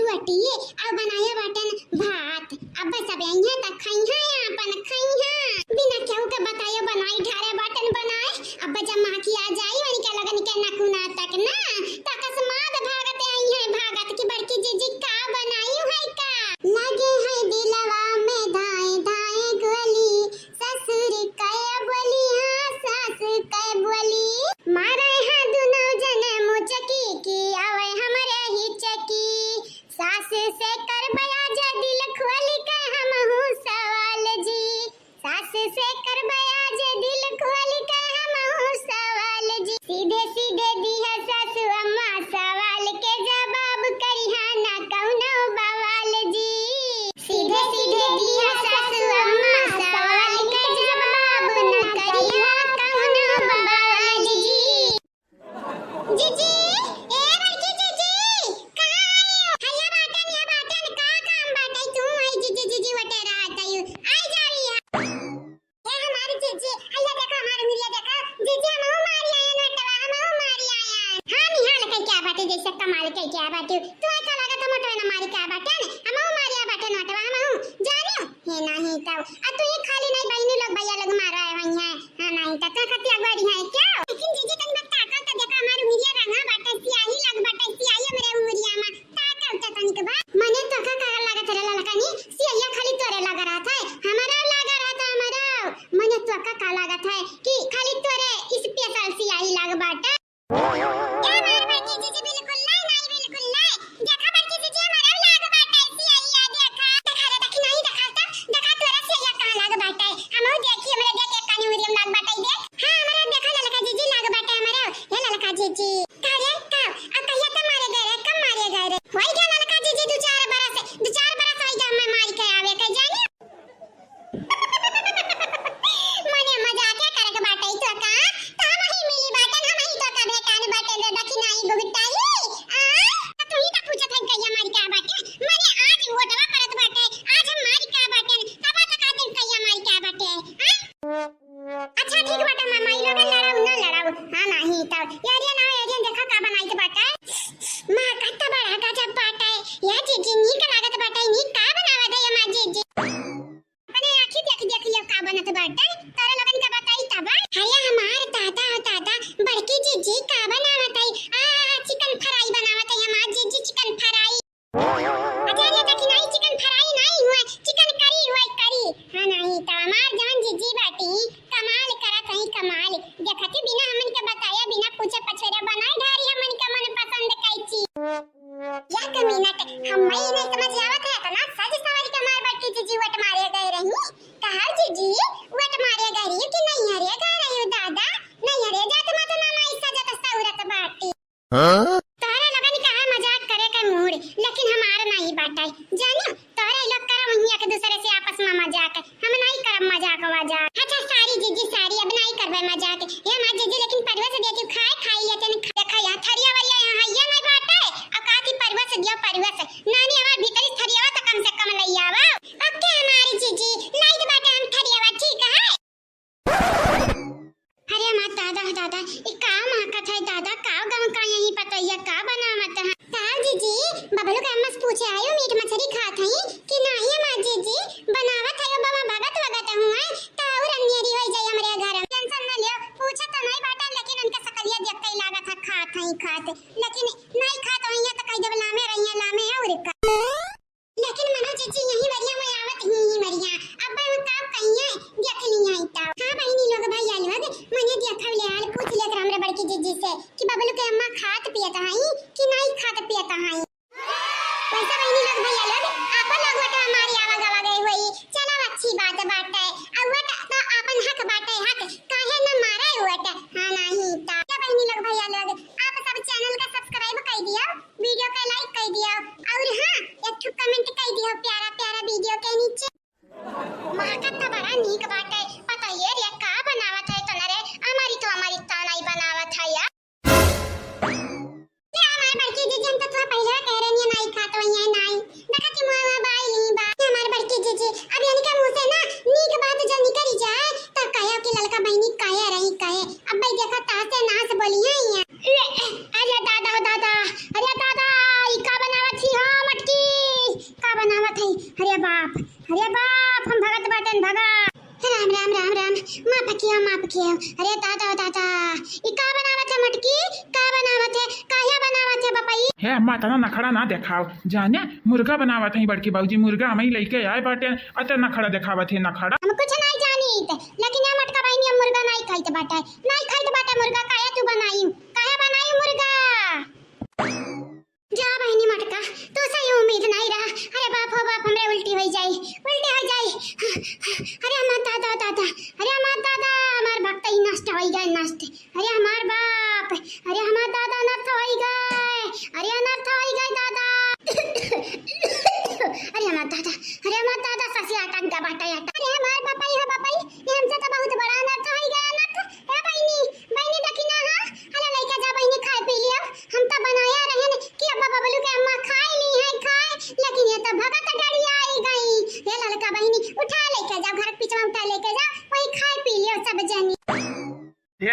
रोटी और बनाया बाटन भात। अब सब यहाँ तक खाई हैं, अपन खाई हैं, बिना केहू के बताए बनाई ढारे बाटन बनाए। अब जब माँ की आ जाई उनके लगन के नकुना तक ना, त अकस्मात भागत आई हैं, भागत की बड़की जीजी का बनाई है का। लगे है दिलवा में धाए धाए गोली, ससुर कया बोली हाँ जीजी, ए बड़की जीजी, कहाँ आई हो? हइया बाटन, या बाटन, का काम बाटे? तू आई जीजी, जीजी वटे रहत आई। आई जाओ यहाँ। ए हमारी जीजी, हइया देखा हमार उंगलिया देखा। जीजी, हमहू मारी आयन वटवा, हमहू मारी आयन। हाँ, निहाल कइ क्या बाटे, जैसे कमाल कइ क्या बाटे। तू आई का लागत हम वटवा ना मारी का बाटे, हमहू मारी आ बाटे वटवा, हमहू। जानियो? हे नाही तउ। आ तू ही खाली नाही, बहिनी लोग, भैया लोग मारा है वहीं है। हाँ, नाही तउ तू खतिया बड़ी है क्या? लेकिन जीजी तनी बता का तो देखा हमार उंगलिया रंगा बाटे, सियाही लग बाटे, सियाही हमरे उंगलिया में। ता का उठा तनिक बा। मने तोका का लागत रे ललकनी? सियाहिया खाली तोरे लग रहत है। हमरा लग रहत है, हमरा। मने तोका का लागत है कि खाली तोरे special सियाही लग बाटे? ए हमार बड़की जीजी, बिल्कुल नाई, नाई, बिल्कुल नाई। देखा बड़की जीजी, हमरा लग बाटे सियाहिया, देखा। देखा रे, देखी नाही, देखा ता, देखा तोरा सियाहिया कहाँ लग बाटे। हमहू देखी, हमरा देख एक कानी उरियम लग बाटे, देख। हाँ, हमरा देखा ललका जीजी लग बाटे, हमरा। ए ललका जीजी। का रे, का? आ कहिया त मारे गए रे, कब मारे गए रे? होई गया ललका जीजी दू चार बरस, दू चार बरस होई गया मैं मारी के आवे के जानी। मने मजाके करे के बाटे तो का? त हम ही मिली बाटन, हम ही तो का भेटान बाटे रे, देखी नाही भुगताई। आ? त तू ही का पूछत है कहिया मारी के बाटे? मने आज वोटवा परत बाटे, आज हम मारी के बाटे, तब तक आ दिन कहिया मारी के बाटे? हाँ? अच्छा ठीक बाटे मामा, ई लोगन लड़ाऊ ना लड़ाऊ। हाँ नाही तब। यारिया ना यारिया देखा का बनाई के बाटे। माँ कत्ता बड़ा गजब बाटे। या जीजी नीक लागत बाटे, नीक का बनावत है ये माँ जीजी? अपने आँखी देख देख लियो का बनत बाटे। तोरे लोगन का बताई तब। अरे हमार दादा हो दादा, बड़की जीजी का बनावत है? आ, chicken fry बनावत है हमार जीजी, chicken fry। अच्छा, ये देखी नाही, chicken fry नाही हुआ, chicken curry हुआ, curry। हाँ, नाही, त हमार जवन जीजी बाटी, कमाल करत हई, कमाल। देखती बिना हमन के बताया, बिना पूछे पछोरे बनाए डारी हमन के मनपसंद कैची। एक मिनट, हम्मई नहीं समझ आवत है, इतना सज सवर के हमार बड़की जीजी वट मारे गए रही। कहा जीजी, वट मारे गए रही कि नैहरे गए रही दादा? नैहरे जात मत ना माई सजत सौरत बाटी। हाँ? तोहरे लोगन कहा मजाक करे के मूड, लेकिन हमार नाही बाटे। जानियो, तोहरे लोग करब वहीं एक दूसरे से आपस में मजाक, हम नाही करब मजाक वजाक। अच्छा sorry जीजी sorry, अब नाही करबे मजाक। हे हमार जीजी, लेकिन परवेश देती खाए खाई लेते न देखा यहाँ थरिया वरिया यहाँ है, ये नाही बाटे। अब कहती परवेश दियो परवेश, नानी हमार भीतरी थरियावा तो कम से कम लई आवा। OK हमारी जीजी, लाइट बाटे हम थरियावा, ठीक है? अरे हमार दादा, दादा, ई का महकत है दादा, का गाँव का यही पतैया, का बनावत है? का जीजी, बबलू के अम्मा से पूछे आयो, मीट मछली खात हई कि नाही हमार जीजी? बनावत है, ओ बाबा भगत वगत हुआ, त और अन्हेरी होई जाई हमरे घर में। Tension न लियो, पूछत तो नहीं बाटन, लेकिन उनके सकलिया देख के ही लागत है खात हई खात, लेकिन नहीं खात होइया तो कह देब लामे रहिया, लामे है और का। लेकिन मनोज जीजी यही मरिया में आवत ही, ही मरिया। अब मैं उनका कहिए देख लिया ही तब। हाँ बहिनी लोग भैया लोग, मने देखा ले हाल पूछ लेत रहा हमरे बड़की जीजी से कि बबलू के अम्मा खात पियत हई कि नहीं खात पियत हई। वैसे बहिनी लोग भैया लोग, आपन लोग वोट हमारी आवा गवा गए हुई, चलो अच्छी बात बाटे। अब वोट तो आपन हक बाटे, हक, काहे न मारे वोट? हाँ नहीं तो। क्या बहिनी लोग भैया लोग, आप सब channel का subscribe कर दिया। Video के like कइ दियो और हाँ, एक ठो comment कइ दियो प्यारा प्यारा video के नीचे। महकत त बड़ा नीक बाटे, पता ये रे का बनावत है तोहरे, अमृत अमृत तो नहीं बनावत है यार। ये हमार बड़की जीजी, हम तो तोहरा पहिले कह रहे हैं, नहीं खात वही है, नहीं। देखा कि मुँह में बाई नहीं बा। ये हमार बड़की जीजी, अब इनके मुँह से ना नीक बात जो निकल जाए, तो कहे कि ललका बहिनी कहे रही, कहे। अब भाई देखा, तासे नास बोली है ये। ले, अरे दादा हो दादा, अरे दादा, ई का बनावत ही हो मटकी? का बनावत है? अरे बाप, अरे बाप, हम भगत बाटन, भगा। राम, राम, राम, राम, माफ किया, माफ किया। अरे दादा हो दादा, ई का बनावत है मटकी? का बनावत है? काहे बनावत है बपई? हे अम्मा, इतना नखड़ा ना देखाओ। जाने, मुर्गा बनावत है बड़की बाबूजी, मुर्गा हमही लइके आए बाटे, अते नखड़ा देखावत है, नखड़ा। हम कुछ नहीं जानित, लेकिन ये मटका बहिनी हम मुर्गा नहीं खाइत बाटे। नाही खाइत बाटे मुर्गा, काहे तू बनाई? काहे बनाई मुर्गा? जा बहिनी मटका, तू से ही उम्मीद नहीं रहा। अरे बाप हो बाप, हमरे उल्टी होई जाई, उल्टी होई जाई। अरे हमार दादा, दादा, अरे हमार दादा, हमार भक्त ही नष्ट होई गए, नष्ट। अरे हमार बाप, अरे हमार दादा, अनर्थ होई गए, अरे अनर्थ होई गए दादा। अरे हमार दादा, अरे हमार दादा, ससी अटक गा बाटे, अटक। अरे हमार बापई, हो बापई, ये हमसे तो बहुत बड़ा अनर्थ होई गए, अनर्थ। ए बहिनी, बहिनी देखी ना, हाँ? अरे लइका जा बहिनी, खाए पी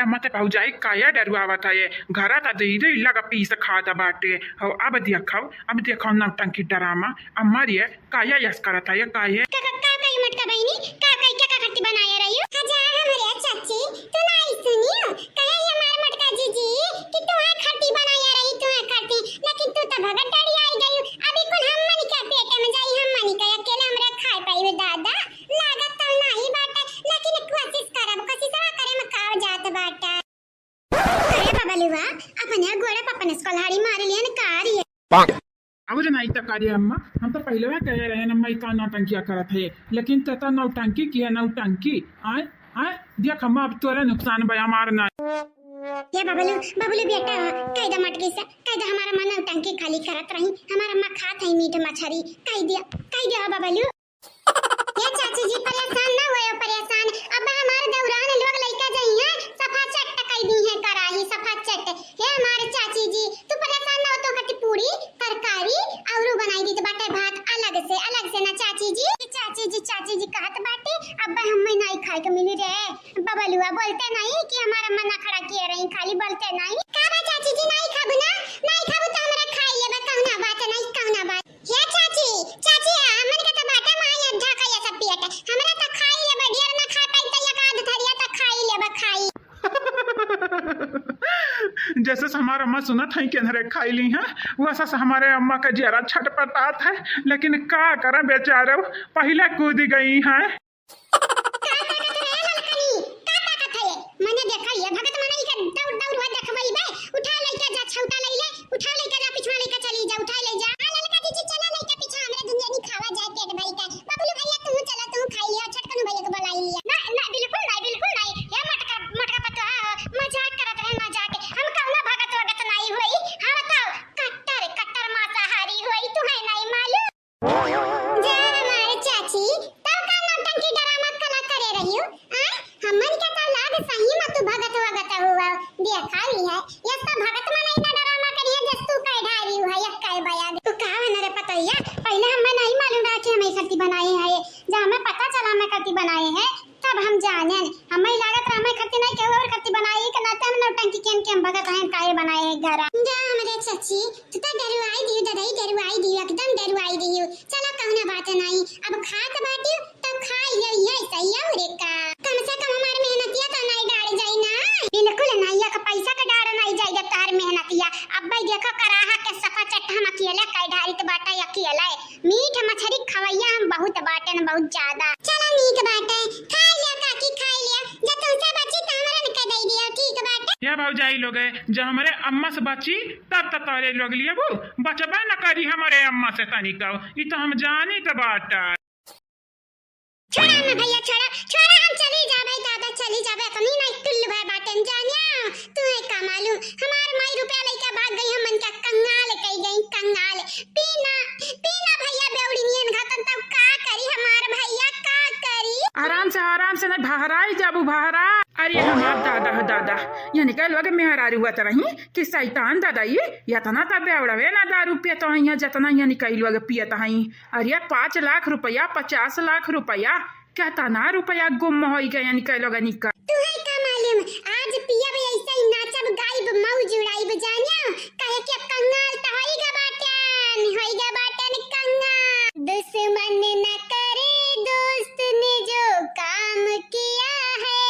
अम्मा ते भौजाई काया डरुआवत है, ये घरा त दे दे लगा पीस खात बाटे। हो अब देखो, अब देखो नौटंकी डरामा, अम्मा रे काया यस करत है, ये काहे? का, का, का कही मोटका बहिनी, का कही, का, का खट्टी बनाए रही हो? अच्छा हमरे चाची, तू ना आई सुनियो, कहे ये हमार मोटका जीजी कि तू है खट्टी बनाए रही, तू है खट्टी, लेकिन तू तो भगत डरी आई गई। अभी कुल हम मनी का पेट में जाई, हम मनी का अकेले हमरे खाए पाई दादा। लागत तो नाही बाटे, लेकिन कोशिश करब, कोशिशवा करे में का जात बाटे। अरे बबलुआ, अपने गोड़े पर अपने स्कलहाड़ी मार लिया न का रे? और नहीं तो का रे अम्मा, हम तो पहले कहे रहे अम्मा, ई का नौटंकिया करत है, लेकिन ते तो नौटंकी किया, नौटंकी। आय, आय, देख अम्मा, अब तोरे नुकसान बा, हमार ना। ये बबलू, बबलू बेटा, कह दे मटकी से, कह दे हमारा मन नौटंकी खाली करत रही, हमारा अम्मा खात है मीट मछरी, कह दिया, कह दिया बबलू। ए चाची जी, परेशान ना होयो, परेशान। अब हमार दौरान लोग लइका जइहें, सफा चट्ट कई दीहें कराही, सफा चट्ट। हे हमार चाची जी, तू परेशान ना हो, तो कति पूरी, तरकारी औरू बनाई दीत बाटे, भात अलग से, अलग से ना चाची जी। चाची जी, चाची जी कहत बाटे, अब हमें नाई खाए के मिली रे। बबलुआ बोलते नहीं कि हमार अम्मा नखड़ा किए रही, खाली बोलते नहीं। का बा चाची जी, नाई खाबू ना? नाई खाबू तो हमरा खाई लेबे, कौना बात नहीं, कौना बात। हे चाची, चाची, हमन के त बाटे माई अड्ढा खाइए सब पियट। हमरा त खाई लेबे, ढेर ना खा पाई त एक आध थरिया त खाई लेबे, खाई। जैसे से हमार अम्मा सुनत है कि अनहरे खाई ली हैं, वैसे से हमारे अम्मा का जियरा छटपटात है, लेकिन का करें बेचारे, पहले कूद गई हैं। का ताकत है ललकनी? का ताकत है? मने देखा ये भगत मनई के दौड़ दौड़ हुआ देखबई बे। उठा लइका जा, छौटा लइले, उठा लइका जा, पिछवा लइका चली जा, उठा ले जा। आ ललका जीजी चला लइका पीछा हमरे दुनिया नी खावा जाए पेट भरी का। बबलू भैया तू चला, तू खाई लिया, छोटकन भैया को बुलाई लिया। ना, ना, बिल्कुल नहीं, बिल्कुल नहीं। ये मटका, मटका पतोहा हो, मजाक करत रहे, मजाक। हम कौनो भगत वगत नहीं होई। हाँ बताओ, कट्टर, कट्टर मांसाहारी होई, तुम्हें नहीं मालूम? जा हमार चाची, तब का नौटंकी ड्रामा कला करे रहियो? आय, हमन के तो लाग सही में तू भगत वगत हुआ, देखा ली है, ये सब भगत मनई ना ड्रामा करिए, जस तू कह ढारी हुआ, ये कह बयान। तू का है ना रे पतैया, पहले हमें नहीं मालूम रहा कि हम एक खत्ती बनाए हैं, जब हमें पता चला हम एक खत्ती बनाए हैं, तब हम जानेन, हमें लागत रहा हमें खत्ती नहीं केहू और खत्ती बनाए, एक नाते हम नौटंकी केन के हम भगत हैं, काहे बनाए हैं घर। जा हमरे चाची, तू तो डरुआई दियो, ददई डरुआई दियो, एकदम डरुआई दियो। चलो कौनो बात नहीं, अब खात बाटियो, तब खाई लियो, ये सही है और का। कम से कम हमार मेहनतिया तो नहीं डार जाई ना। बिल्कुल नहीं, एक पैसा का डार नहीं जाई जब तार मेहनतिया। अब भाई देखो कराहा के सफा चट हम अकेले कई ढारी तो बाटा अकेले। मीठ मछरी खवैया हम बहुत बाटेन, बहुत ज्यादा। चला नीक बाटे, खाई लिया काकी, खाई लिया। जब तुमसे बची तो हमरन के दे दिया, ठीक बाटे। या भौजाई लोग, जब हमरे अम्मा से बची तब तो तोरे लोग लिए वो बचबे न करी हमरे अम्मा से तनिको। ई तो हम जानी तो बाटे। छोड़ा ना भैया, छोड़ा, छोड़ा, हम चली जाबे दादा, चली जाबे। इतनी नहीं टुल्ल भय बाटेन जानिया। तू है का मालूम, हमार माई रुपया लइके भाग गई, हमन का कंगाल कई गई, कंगाल। पीना, पीना भैया बेवड़ी नियन घातन तब का करी हमार भैया, का करी? आराम से, आराम से, नहीं बहराई जाबू बहरा। अरे हमार दादा हो दादा, ये निकल लगे मेहरारू हुआ तरही कि शैतान दादा ये, इतना तब बेवड़वे ना दारू पियत हई, जतना ये निकल लगे पियत हई। अरे पाँच लाख रुपया, पचास लाख रुपया, केतना रुपया गुम होइ गयन कै लोगनी का। तुहै का मालूम, आज पियब ऐसे ही नाचब, गाइब, मौज उड़ाइब, जानियो, काहे कि अब कंगाल त होइगा बाटन, होइगा बाटन कंगाल। दुश्मन न करे दोस्त ने जो काम किया है,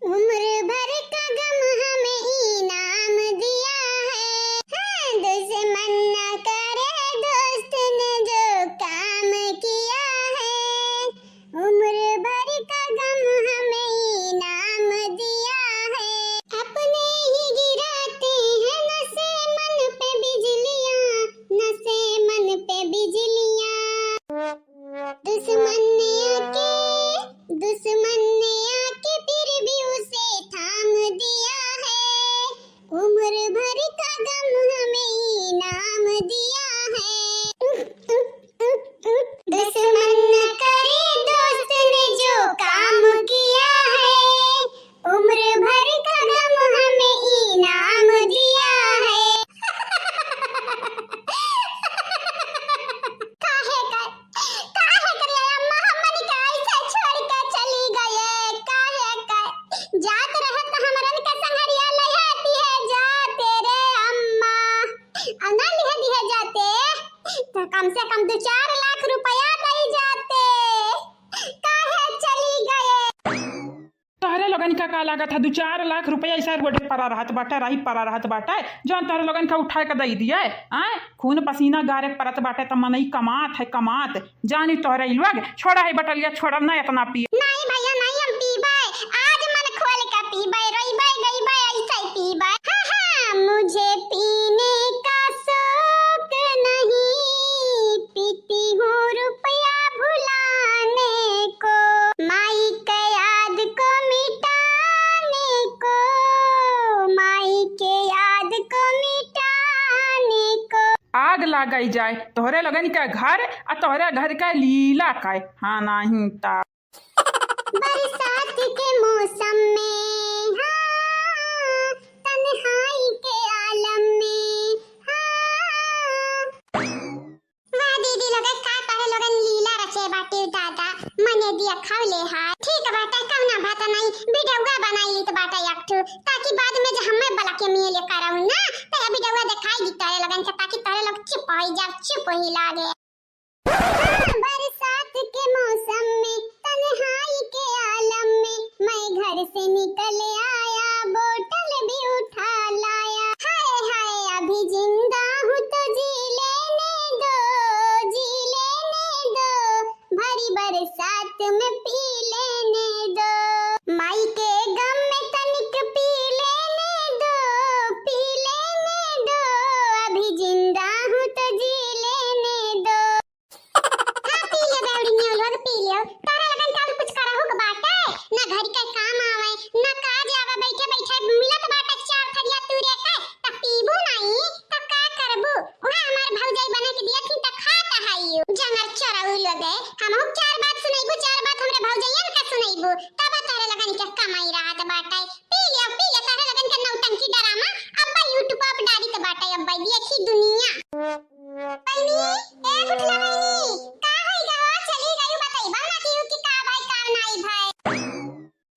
उम्र भर का गम हमें इनाम दिया है। हाँ, दुश्मन ना करे दोस्त ने जो काम किया है, उम्र भर का गम हमें इनाम दिया है। अपने ही गिराते हैं कम से कम दो चार लाख रुपया दई जाते, काहे चली गए? तोहरे लोगन का, का लागत है, दो चार लाख रुपया ऐसा रोड पड़ा रहत बाटे, राही पड़ा रहत बाटे, जौन तोहरे लोगन का उठाए के दई दिए? आय, खून पसीना गारे के परत बाटे, त मनई कमात है, कमात। जानी तोहरे ई लोग, छोड़ा है बटलिया, छोड़ा ना इतना पिए। नहीं भैया, नहीं हम पीबे, आज मन खोल के पीबे, रोइबे, गइबे, ऐसे ही पीबे। हाँ, हाँ, मुझे पीने का शौक नहीं, पीती हूँ रुपया भुलाने को, माई के याद को मिटाने को, माई के याद को मिटाने को। आग लागई जाए तोहरे लोगन के घर आ तोहरे घर के लीला का, हाँ नहीं ता। बरसात के मौसम में, हाँ, तन्हाई के आलम में, हाँ। वाह दीदी लोग, का तोहरे लोगन लीला रचे बाटे दादा, मने दिया खावले है। ठीक बाटे, कौना बात नहीं, वीडियोवा बनाई लीत बाटे एक ठो, ताकि बाद में जे हमें बला के मिले करऊ ना, तो ये वीडियोवा दिखाई दी तोहरे लोगन के, ताकि तोहरे लोग चुप हो जाओ, चुप ही लागे। बरसात के मौसम में तन्हाई के आलम में मैं घर से निकल आया, बोतल भी उठा लाया। हाय हाय, अभी जिंदा हूँ तो जी लेने दो, जी लेने दो, भरी बरसात में पी लेने दो, माई के गम में तनिक पी लेने दो, पी लेने दो, अभी जिंदा हूँ तो जी लेने दो। हाँ, पी ले बेवड़ी नियो लोग, पी लियो। तोहरा लगन का और कुछ करहु के बाटे? ना घर के काम आवे, ना काज आवे, बैठे बैठे मिलत बाटे चार थरिया तूरे के, त पीबू नाई, त का करबू? उहाँ हमार भौजाई बने के दिया थी त खात हइयो। जंगर चोरऊ लोगे, हमहू चार बात सुनैबू, चार बात हमरे भौजाइयन के सुनैबू, तब तोहरे लगन के कमाई रहत बाटे। पी लियो, पी लियो, तोहरे लगन के नौटंकी ड्रामा अब्बा YouTube पर डालित बाटे, अब्बा देखी दुनिया। बहिनी, ए गुठला बहिनी, का होई गवा? चली गयू, बतइबा ना कि, कि का भाई, का नाई भाई।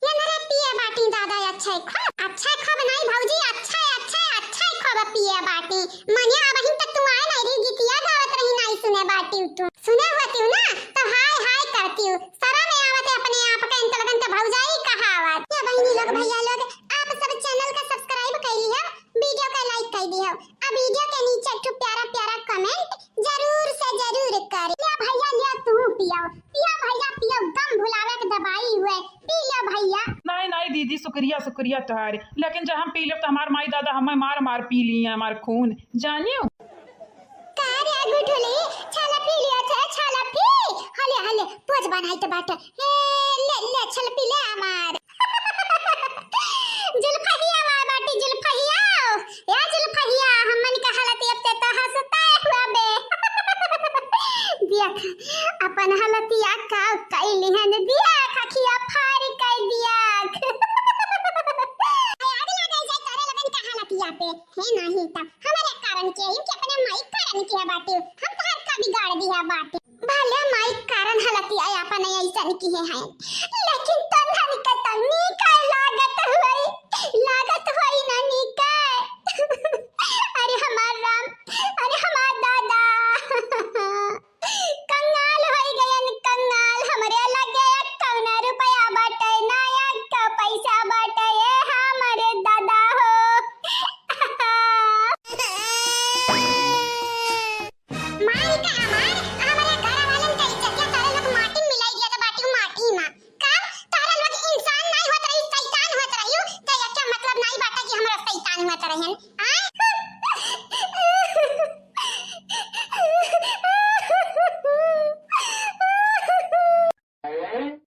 ये मेरे पिए बाटी दादा, अच्छा है खूब, अच्छा है खूब नाई भौजी, अच्छा है, अच्छा है, अच्छा है खूब पिए बाटी। मनिया अबहिन तक तू आए नाई रही, गीतिया गावत रही, नाई सुने बाटी तू। सुने होती हूँ ना, तो हाय हाय करती हूँ। शरम आवत है अपने आप का, इन लोगन के भौजाई कहावत। ये बहिनी लोग, भैया लोग, आप सब channel का subscribe कर लिया, video का like कर दिया, आ video के नीचे एक ठो प्यारा प्यारा comment जरूर से जरूर करी। लिया भैया, लिया तू पियो, पियो भैया, पियो, गम भुलावे के दवाई हुए, पी लिया भैया। नहीं, नहीं दीदी, शुक्रिया, शुक्रिया तोहार, लेकिन जब हम पी लेब तो हमार माई दादा हमें मार मार पी ली है, हमार खून, जानियो। का रे गुठुली, छाला पी लिया थे, छाला पी। हले, हले, पोज बनाई तो बाटे। ए, ले, ले, छाला पी ले हमार। जुल्फहिया आवा बाटी, जुल्फहिया। ए जुल्फहिया, हमन का हालत अब ते तो हंसता हुआ बे। देख, अपन हालतिया का कैली हन, देख, अखिया फारी कई देख। आग लगे जाए तोरे लगन का हालतिया पे। हे नाही त हमरे कारण के, इनके अपने माई कारण के बाटे। हम तोहार का बिगाड़ दिया बाटे। भले माई कारण हालतिया अपन ऐसन किहे हैं, लेकिन तन्हन के तन्नी का लागत हुई, लागत हुई नानी का। अरे हमार राम, अरे हमार दादा। कंगाल होई गयन कंगाल, हमरे लगे कौना रुपया बाटे, ना एक पैसा बाटे, ए हमरे दादा हो। माई का हमार, हमरे घर वालन का इज्जतिया तोरे लोग माटी में मिलाई दिया तो बाटी माटी में। का तोरे लोग इंसान नहीं होत रही, शैतान होत रही, तो एके मतलब नहीं बाटे कि हमरा शैतान होत रहन। आय?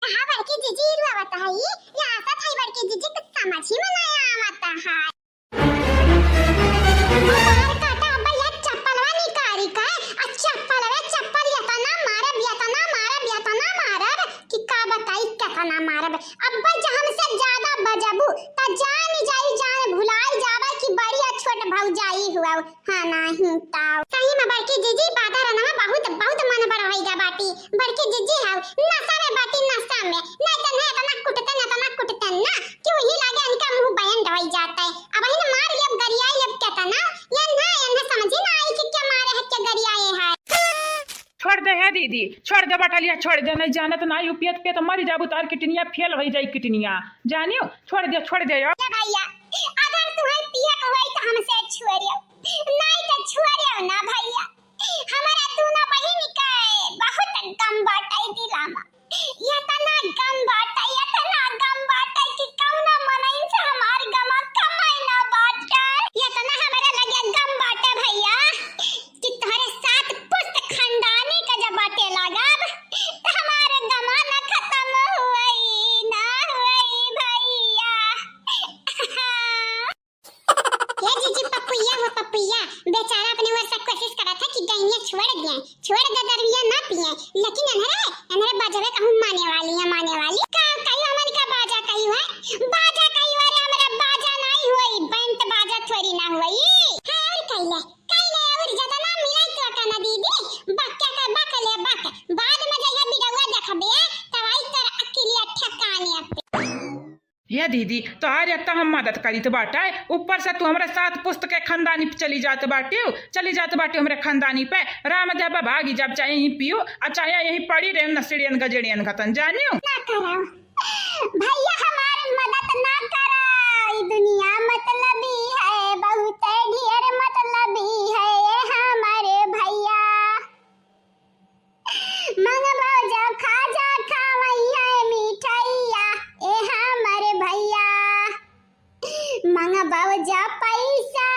हाँ, बड़की जीजी रुआवत है, ये आफत है बड़की जीजी, कुछ समझ ही में नहीं आवत है। बाहर काटा, अब ये चप्पलवा निकारी का, आ चप्पलवा, चप्पल यतना मारब, यतना मारब, यतना मारब कि का बताई, केतना मारब। अब जब हमसे ज्यादा बजबू, त जान जाई, जान भुलाई जाबा कि बड़ी आ छोट भौजाई हुआ। हाँ, नाही ताव। सही में बड़की जीजी, बादर रनवा बहुत, बहुत मन बढ़ाई गा बाटी। बड़की जीजी हाउ, नशा में बाटी, नशा में। नहीं तो नहीं इतना कुटते, नहीं इतना कुटते ना। क्यों ही लागे इनका मुंह बंद होई जाता है। अब ही मार लेब, गरियाई लेब केतना। ये ना, इन्हें समझ ही ना आई कि क्या मारे है, क्या गरियाए है। दीदी, छोड़ दे बटलिया, छोड़ दे, नहीं जानत ना, यू पियत पियत मरी जाबू, तार किडनिया फेल होइ जाई, किडनिया, जानियो, छोड़ दे, छोड़ दे। ए भैया, अगर तुहैं पिए के होई त हमसे छोड़ियो, नहीं त छोड़ियो ना भैया। हमरा दूनो बहिन के बहुत गम बाटे दिला मा। एतना गम बाटे, एतना गम बाटे कि कौनो मनई से हमार गमा कमाई ना बाटे। एतना हमरा लगे गम बाटे भैया कि तोहरे सात पुस्त खानदानी के जब बाटे लागब, त हमार गमा ना खतम होई, ना होई भैया। ए जीजी पप्पुइया हो पप्पुइया, बेचारा अपने ओर से कोशिश करत है कि डैनिया छोड़ दिए, छोड़ दे दरुइया ना पिए, लेकिन अनहरे, अनहरे बाजवे कहूँ माने वाली है, माने वाली। का कहियो हमन का बाजा कहियो है, बाजा कहियो, अरे हमरा बाजा नहीं होई, बैंड बाजा थोड़ी ना होई। हाँ, और कहिले, कहिले और ज्यादा ना मिलाई तो का ना दीदी, बक्का का बकले बक, बाद में जइया बिडौआ देखबे, तब आई तोर अकिलिया ठिकाने पे। ये दीदी, तोहार एक तो हम मदद करीत बाटे, ऊपर से तू हमरा सात पुस्त के खानदानी पे चली जात बाटियो, चली जात बाटियो हमरे खानदानी पे। राम देवा भागी जब चाहे यहीं पियो, आ चाहे यहीं पड़ी रहे नसड़ियन गजड़ियन गतन, जानियो। ना करो। भैया हमार मदद ना करो, ई दुनिया मतलबी है, बहुत ढेर मतलबी है, ये हमारे भैया। मंगबो जा खाजा खावई है मिठाइया, ए हमर भैया। मंगबो जा पैसा,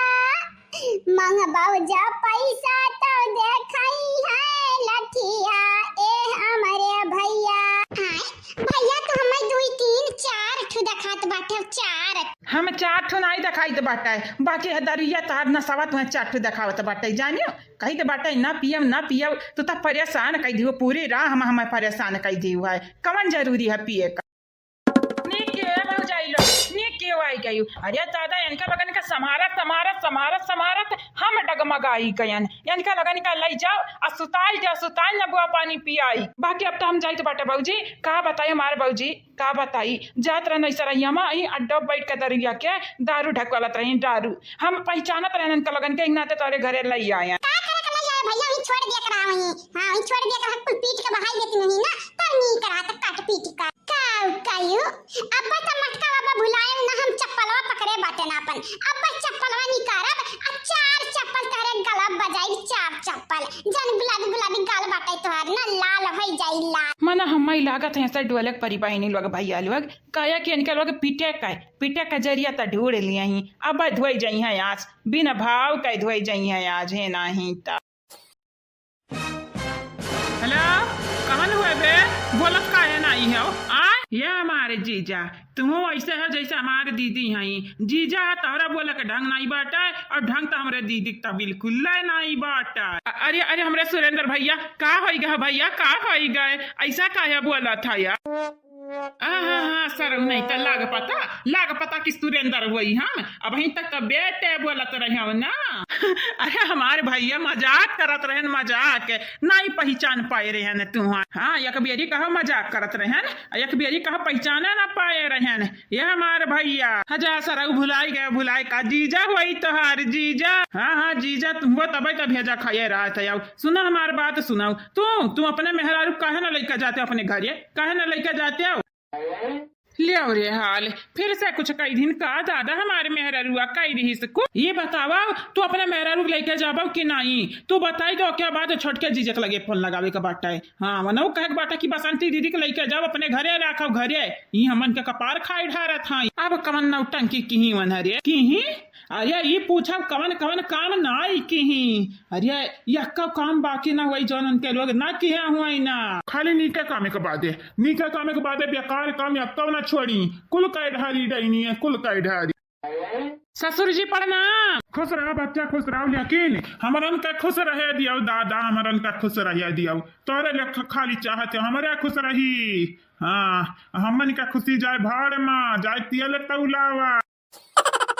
मंगबो जा पैसा तो देखई है लठिया, ए हमरे भैया। आय, भैया तो हमें दुई तीन चार ठो देखात बाटे, चार। हम चार ठो नाई देखाइत बाटे, बाकी है दरुइया तार नसावा तुम्हें चार ठो देखावत बाटे, जानियो। कहित बाटे, "ना पियब, ना पियब, तू त परेशान कइ दियो, पूरी राह हम, हमें परेशान कइ दियो है, कवन जरूरी है पिए का?" नीक कियो भौजाई लोग, नीक कियो आई गयो। अरे दादा, इनका लोगन का संभारत, संभारत, संभारत, संभारत हम डगमगाई गयन। इनका लोगन का लई जाओ, आ सुताई जाओ, सुताई न बुआ पानी पियाई। बाकी अब तो हम जाइत बाटे भौजी, का बताई हमारे भौजी, का बताई, जात रहन ऐसा रहिया मा, अहीं अड्डो बैठ के दरुइया के दारू ढकवालत रही, दारू। हम पहिचानत रहन इनका लोगन के, इनाते तोरे घरे लई आए। का करे के लई आए भैया, वहीं छोड़ दिया करा वहीं। हाँ, वहीं छोड़ दिया करा, कुल पीट के बहाई देती नहीं ना, तब नहीं करा त काट पीट का। का कहियो, अब त मटका बाबा भुलाए ना, हम चप्पलवा पकड़े बाटे ना अपन। अब चप्पलवा निकारब, आ चार चप्पल तोरे गला बजाई, चार चप्पल। जन गुलाबी गुलाबी गाल बाटे तोहार ना, लाल होई जाई लाल। मना हम्मा ही लागत है ऐसा डोलक परी बहिनी लोग, भैया लोग। काया कि इनके लोग पीटे का, पीटे का जरिया त ढूंढ लिया ही। अब धोई जाई है आज, बिना भाव का धोई जाई है आज, है नाही त। हेलो, कवन हुए बे? बोलत काहे नाही हो? आ? ये हमारे जीजा, तुहू ऐसे हो जैसे हमारे दीदी हई। जीजा है, तोहरा बोले के ढंग नाही बाटे और ढंग तो हमरे दीदी के तो बिल्कुल नाही बाटे। अ-, अरे, अरे, हमरे सुरेंद्र भैया, का होई गए भैया, का होई गए? ऐसा काहे बोलत है यार? आ, हाँ, हाँ, सरऊ नहीं त लाग पता, लाग पता कि सुरेंद्र हुई हम। अबहीं तक त बेटे बोलत रहे हो ना। अरे हमारे भैया मजाक करत रहन, मजाक। नहीं पहिचान पाए रहन तू। हाँ, एक बेरी कहा मजाक करत रहन, एक बेरी कहा पहिचाने ना पाए रहन। ये हमारे भैया, हजा सरऊ भुलाई गए, भुलाई का जीजा हुई तोहार जीजा। हाँ, हाँ, जीजा तुमको तबे का भेजा खाए रहा था। सुना हमार बात सुनाओ। तू, तू अपने मेहरारू काहे ना लइका जाते हो अपने घरे? काहे ना लइका जाते हो? ले रे हाल, फिर से कुछ कही दिन का दादा हमारे मेहरारुआ कही रही से को। ये बतावा, तू अपने मेहरारू के लइका जाबो कि नहीं? तू बताई तो क्या बात है, छोटके जीजा के लगे फोन लगावे का बाटे। हाँ, वनऊ कहे के बाटे कि बसंती दीदी के लइका जाओ अपने घरे राखो घरे। ई हमन के कपार खाए ढारत हाँ। अब कवन नौटंकी किही वन हरे? किही? अरे, ई पूछब कवन कवन काम नाई किही। अरे, यक्का काम बाकी ना हुई जौन उनके लोग ना किहे हुई ना। खाली नीके कामे के बादे, नीके कामे के बादे बेकार काम यक्का ना छोड़ी। कुल कई ढारी डैनी है, कुल कई ढारी। ससुर जी प्रणाम। खुश रहा बच्चा, खुश रहा, लेकिन हमरन का खुश रहे दियो दादा, हमरन का खुश रहे दियो। तोरे लेखा खाली चाहत है हमरे खुश रही। हाँ, हमन का खुशी जाए भाड़ मा, जाए तेल तौलावा।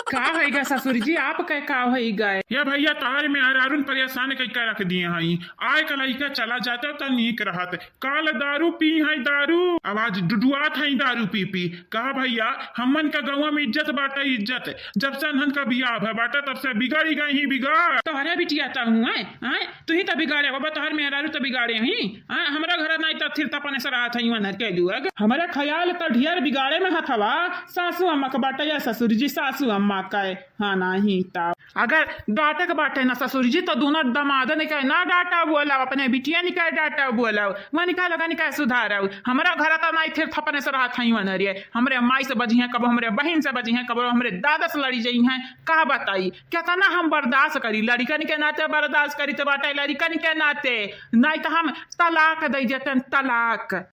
का होइगा ससुर जी, आप कहे का होइगा? या भइया, तोहरे मेहरारून परेशान कइके रख दिए हई। आए का लइका चला जाता त नीक रहत। काल दारू पी है दारू, अब आज डुडुआत है दारू पी पी। कहा भइया, हमन का गौवा में इज्जत बाटे इज्जत। जब से इन्हन का बियाह भय बाटे तब से बिगड़ ही गई ही बिगड़। तोहरे बिटिया त हुए, हैं? तू ही त बिगाड़े बाबा, तोहर मेहरारू त बिगाड़े ही। हाँ, हमरा घर नाई त थिर त अपने से रहत हई वनर के दुअग। हमरा ख्याल त ढेर बिगाड़े में हथवा सासू अम्मा का बाटे या ससुर जी सासू अम्मा का है। हाँ, नाही त अगर डांटे के बाटे ना ससुर जी, तो दोनों दमादन के ना डांटा बोलाओ, अपने बिटिया निकाय डांटा बोलाओ, वनिका लोगन के सुधारव। हमरा घर त नाई थिर थपने से रहत हई वनर रे। हमरे माई से बजिहें कबो, हमरे बहिन से बजिहें कबो, हमरे दादा से लड़ी जइहें। का बताई, केतना हम बर्दाश्त करी, लड़िकन के नाते बर्दाश्त करी त बाटे, लड़िकन के नाते, नाई त हम तलाक दइ देतन, तलाक।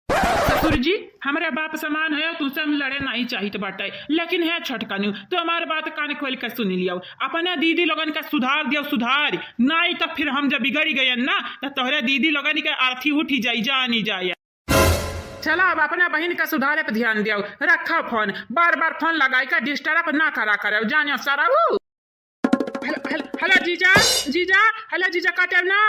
ससुर जी, हमरे बाप समान है, तुसे हम लड़े नाई चाहित बाटे, लेकिन है छोटकनू, तो हमार बात कान खोल के सुन लियो, अपने दीदी लोगन का सुधार दियो, सुधार, नाई त फिर हम जब बिगड़ गए ना, त तोहरे दीदी लोगन के अर्थी उठी जाई, जानी जाए। चला, अब अपने बहिन का सुधारे पे ध्यान दियो, रखा फोन, बार बार फोन लगाई का डिस्टर्ब ना करा करो, जानियो सरऊ। हेलो, हेलो, हेलो जीजा, जीजा, हेलो जीजा, काटेब ना।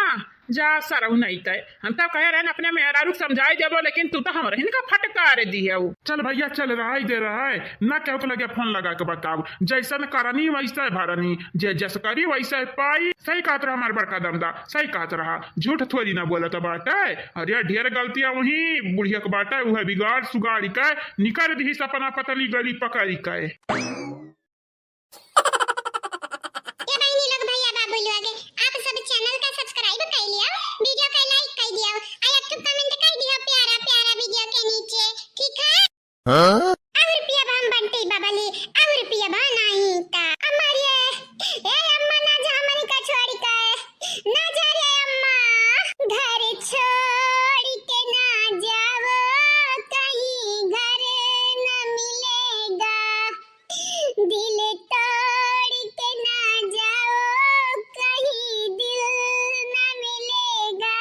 जा सरऊ नहीं तय। हम तब कहे रहन अपने मेहरारू के समझाई देबो, लेकिन तू तो हमरे हिन का फटकार दिहेउ। चल भइया चल, रहाई दे रहाई। ना केहू के लगे फोन लगा के बताऊ। जैसन करनी वैसे भरनी, जे जस करी वैसे पाई। सही कहत रहा हमार बड़का दमदा, सही कहत रहा। झूठ थोड़ी ना बोलत बाटे। अरे ढेर गलतियां वही बुढ़िया के बाटे, उहे बिगाड़ सुगाड़ के निकर दिहिस अपना पतली गली पकड़ी के। ए बहिनी लोग, भइया बाबू लोग, आप सब चैनल का सब्सक्राइब कर लिया, वीडियो का लाइक कर दिया, और एक ठो कमेंट कर दिया प्यारा प्यारा वीडियो के नीचे, ठीक है? हाँ? और पियबा हम बंटी बबली, और पियबा नहीं का। अम्मा रे, ए अम्मा ना जा हमनी का छोड़ी के, ना जा रे अम्मा, घर छोड़ी के ना जाओ, कहीं घर न मिलेगा। दिल तोड़ के ना जाओ, कहीं दिल ना मिलेगा।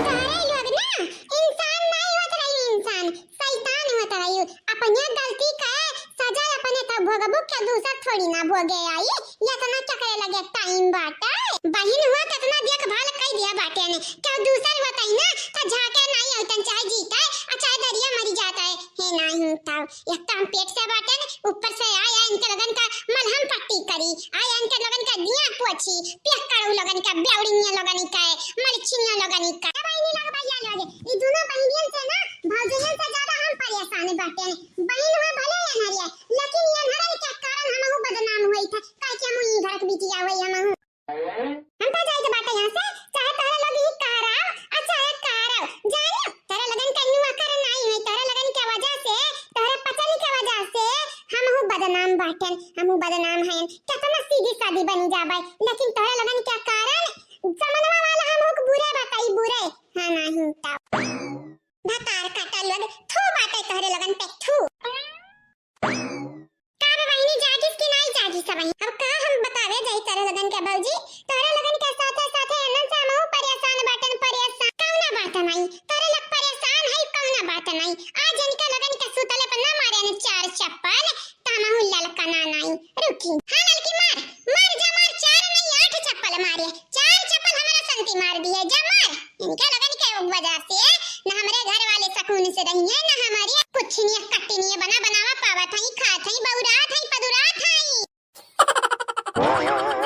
तोहरे लोग ना इंसान नाई होत रही, इंसान शैतान होत रही। अपने गलती के सजा अपने तब भोगबू, के दूसर थोड़ी ना भोगे आई। इतना चकरे लगे टाइम बाटे। बहिन हुआ केतना देखभाल कई दिया बाटे ने। केहू दूसर होतई ना, त झाके नाई अउतन चाहे जीते, आ चाहे दरिया मरी जात है। हे नाही तब, एक तो हम पेट से बाटे ने, ऊपर से आया इनके लोगन का मलहम पट्टी करी, आया इनके लोगन का दिया पोछी, पियक्कड़ू लोगन का, बेवड़िया लोगन का, मरछिया लोगन का। ए बहिनी लोग, भइया लोग, ई दोनों बहिनियन से ना, भौजैयन से ज्यादा हम परेशान बाटे ने। बहिन हुआ भले अनहरिया, लेकिन ये अनहरन के कारण हमहू बदनाम हुई था, काहे कि हमहू ई घर के बिटिया हुई हमहू। हम तो जाइत बाटे यहाँ से, चाहे तोहरा लोग ही कार आओ, आ चाहे कार आओ। जानियो, तोहरा लोगन के नुआ कर नाई है, तोहरा लोगन के वजह से, तोहरा पचनी के वजह से हमहू बदनाम बाटन, हमहू बदनाम हैं। केतना सीधी सादी बनी जाबे, लेकिन तोहरा लोगन के कारण जमनवा वाला हमहू के बुरे बताई, बुरे। हाँ, नाही तो। भतार काटा लोग, थू बाटे तोहरे लोगन पे, थू। का बा बहिनी, जागिस कि नाई जागिस बहिनी? अब का हम बतावे जाई तोरे लोगन के भौजी, तोरे लोगन के साथे साथे एनन से हमहू परेशान बाटन, परेशान। कौना बात नाई, तोरे लोग परेशान है, कौना बात नाई। आज इनके लोगन के सुतले पर ना मारे न चार चप्पल, त हमहू ललकना नाई। रुकी, हाँ ललकी मार, मार जा मार, चार नहीं आठ चप्पल मारे, चार चप्पल हमारा संती मार दिए, जा मार। इनके लोगन के वजह से न हमरे घर वाले सुकून से रहिए, न हमारी कुछ नहीं कट्टी नहीं बना बनावा पावत हई, खात हई, बौरात हई, पदुरात हई।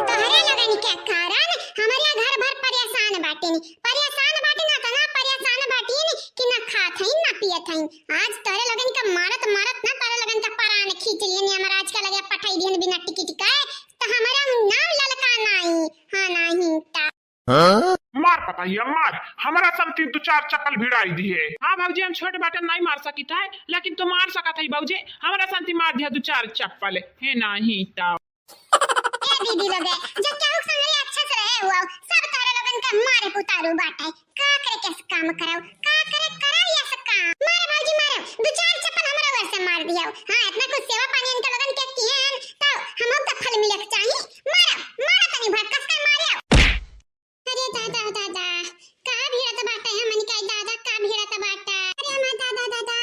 तोहरे लोगन के कारण हमरे घर भर परेशान बाटिन, परेशान बाटिन, इतना परेशान बाटिन कि न खात हई, न पियत हई। आज तोहरे लोगन के मारत मारत न तोहरे लोगन के परान खींच लिहन, हमर आज के लगे पठाई दिहन बिना टिकट के, त हमारा नाम ललका नाई, हाँ नाही त। हाँ? मार पतहिया, मार। हमरा संती दू चार चप्पल भिड़ाई दिहे। हाँ भौजी, हम छोट बाटन, नाई मार सकित है, लेकिन तू मार सकत है भौजी। हमरा संती मार दिया दू चार चप्पल, हे नाही त। ए दीदी लोगे, जे केहू संगे अच्छा से रहे हुआ, सब तोहरे लोगन का मारे पुतारू बाटे। का करे के काम कराओ, का करे कराओ या सब काम। मार भौजी मार, दू चार चप्पल हमरा ओर से मार दिया। हाँ, इतना कुछ सेवा पानी इनके लोगन के किए हैं, तो हमहू का फल मिले के चाही। मार, मार तनी भर कस के मार। अरे दादा, दादा, का भिड़त बाटे हमन के दादा, का भिड़त बाटे? अरे हमार दादा, दादा,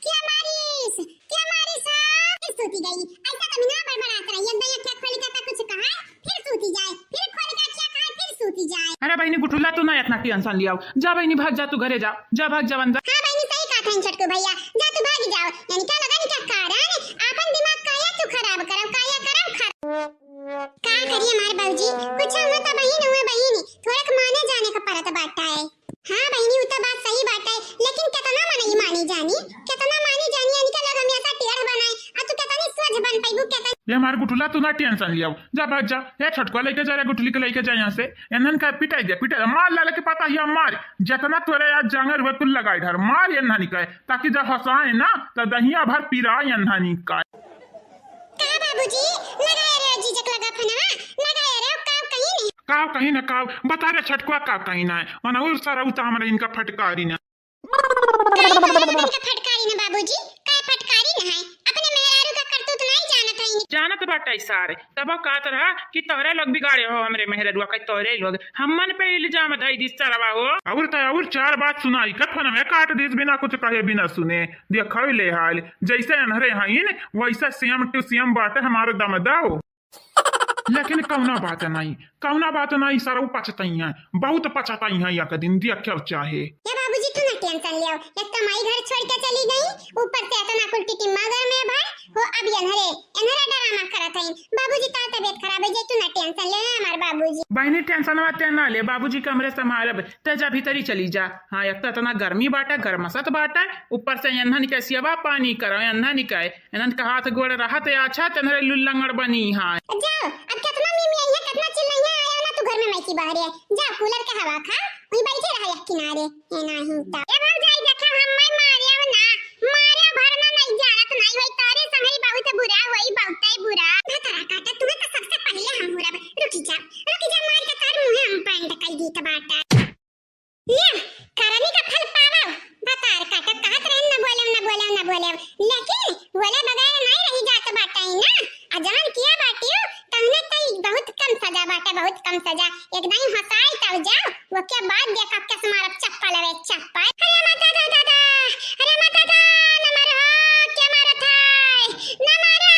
क्या मारिस, क्या मारिस हो? ए सूती गई, ऐसा तो ना अरे बहिनी गुठुला, तू ना इतना tension लियाव। जा बहिनी, भाग जा, तू घरे जा, जा, भाग जा अंदर। हाँ बहिनी, सही कहत हइन छोटकू भइया, जा तू भाग जाव। इनका लोगन का कारण आपन दिमाग काया तू खराब करव, काया करव खराब। का करी हमार बाबूजी, कुछ हुआ त बहिन हुआ बहिनी, थोड़क माने जाने का परत बाटा है। हाँ बहिनी, उ त बात सही बाटा है, लेकिन केतना मनई मानी जानी, केतना मानी जानी, इनका लोग हमेशा टेढ़ बनाए, आ तू केतनी सोझ बन पइबू, केतनी। ये हमार गुठुला, तू ना tension लियाव, जा भाग जा। ए छोटकू, लइके जा रे गुठुली के, लइके जा यहाँ से। एन्हन का पिटाई दे, पिटाई दे, मार लाले के पता हिया मार। जतना तोरे आज जांगर हुए कुल लगाई ढार, मार एन्हन का, ताकि जब हंसाए ना त दहिया भर पिराए एन्हन का। का बाबूजी, लगाए रहे जीजक लगा फोनवा, लगाए रहे, का कहीं नहीं। का कहीं ना का, बता रे छोटकुआ का कहीं ना है। मनहुर सरऊ त हमरे इनका फटकारी ना। काहे तोहरे लोगन का फटकारी न बाबूजी? काहे फटकारी न है? अपने मेहरारू का करतूत नाहीं जानत हई? जानत बाटे सारे, तब कहत रहा कि तोहरे लोग बिगाड़े हो हमरे मेहरारुआ का, तोहरे लोग हमन पे इल्जाम धई दिस सरवा हो। और त और चार बात सुनाई के फोनवे काट दिस बिना कुछ कहे बिना सुने। देखो ले हाल, जैसे अन्हरे हईन वैसा same to same बाटे हमारे दमदा हो। लेकिन कौना बात नहीं, कौना बात नहीं, सरऊ पछतइहैं, बहुत पछतइहैं एक दिन, देखियो चाहे। ए बाबूजी, तू ना tension लियो, एक तो माई घर छोड़ के चली गई, ऊपर से इतना कुल टिटिम्मा घर में भाई हो, अब एन्हरे, एन्हरे drama करत हईन। बाबूजी का तबीयत खराब है जे, तू ना tension ले हमार बाबूजी। बहिनी, tension वाते ना ले, बाबूजी के हमरे संभालब, ते जा भीतरी चली जा। हाँ, एक तो इतना गर्मी बाटे, गरमसत बाटे, ऊपर से एन्हन के सेवा पानी करो, एन्हन के एनन का हाथ गोड़ रहत अच्छा, तेनरे लुल्लंगड़ बनी है। जाओ, अब कितना मिमियाइहैं, कितना चिल्लाइहैं, आया ना तू घर में माई की बहरे। जा, cooler के हवा खा, वहीं बैठे रहा एक किनारे। ये नहीं तो। ए भौजाई, देखा, हम मैं मारे हो ना, मारे भर ना नहीं जानत नहीं होई, तारे संगई बहुत बुरा होई, बहुते बुरा। भतरा काटा, तुम्हें तो सबसे पहले हम हुरब। रुकी जा, रुकी जा, मार के तार मुँहे हम bend कर दी तो बाटा। या, करनी का फल पावव। भतार काटत कहत रहन, "न बोलेव, न बोलेव, न बोलेव।" लेकिन बोले बगैर नाई रही जात बाटइ ना। आ जवन किया बाटियो, तहने तई बहुत कम सजा बाटे, बहुत कम सजा। एक दाई हंसाई तब जाओ, ओके बाद देखब केस मारब चप्पल वे चप्पल। अरे माता दा दादा, अरे माता दा, न मारो, के मारत है? न मारा।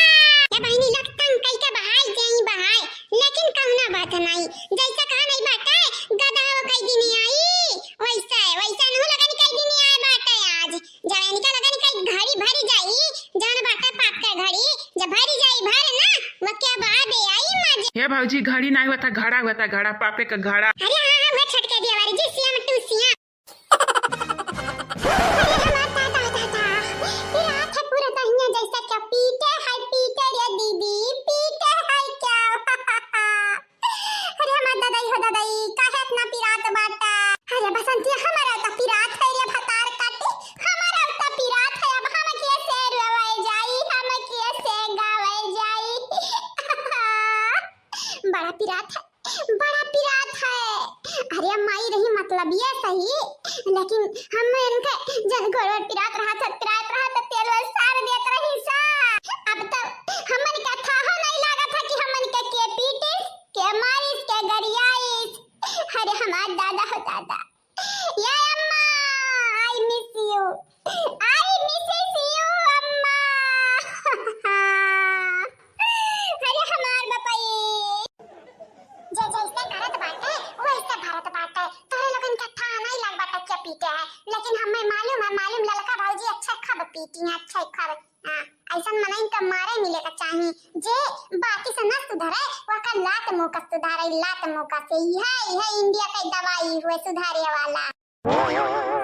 ए बहिनी, लग तंग कई के बहाई जाई बहाई। लेकिन कौनो बात नाई, जैसा कहा नहीं बाटे, गधा हो कई दिन आई, वैसा है, वैसा नहु लगन कई दिन आए बाटे आज। जब इनका लगन कई घड़ी भरी जाई, जौन बाटे पाप के घड़ी, जब भरी जाई भर ना, वो क्या बाद आई मजे। हे भौजी, घड़ी नाई होता, घड़ा होता, घड़ा, पापे का घड़ा। अरे हाँ, हाँ, वो छटके दिया वाली जी, सियाम टू सियाम। अरे हमार दादा, दादा, पिरात है पूरा दहिया जैसा क्या पीटे है, पीटे रे दीदी, पीटे है क्या? अरे हमार दादाई हो दादाई, काहे इतना पिरात बाटा? अरे बसंती, हमारा तो पिरात है रे भतार काटे, हमारा तो पिरात है, अब हम कैसे रोवे जाई, हम कैसे गावे जाई? बड़ा पिरात है। बड़ा पिरात है। अरे माई रही मतलब ये सही, लेकिन हम इनके जन गोड़वा पिरात रहा था, पिरात रहा था, तेल वेल सार देत रही सा। अब तो हमन के थाहो नहीं लागत है कि हमन के के पीटिस, के मारिस, के गरियाइस। अरे हमार दादा हो दादा। या अम्मा, I miss you। I misses you, अम्मा। अरे हमार बपई। जे जैसे करत बाटे, वैसे भरत बाटे। तोरे लोगन के थाह नहीं लग बाटे के पीटे है, लेकिन हमें मालूम है, मालूम ललका भौजी अच्छे खब पीटी है, अच्छे खब। हाँ, ऐसन मनइन के मारे मिले के चाही, जे बाती से न सुधरे, वका लात मुँह का सुधारे, लात मुँह का से। इहे, इहे India के दवाई हुए सुधारे वाला।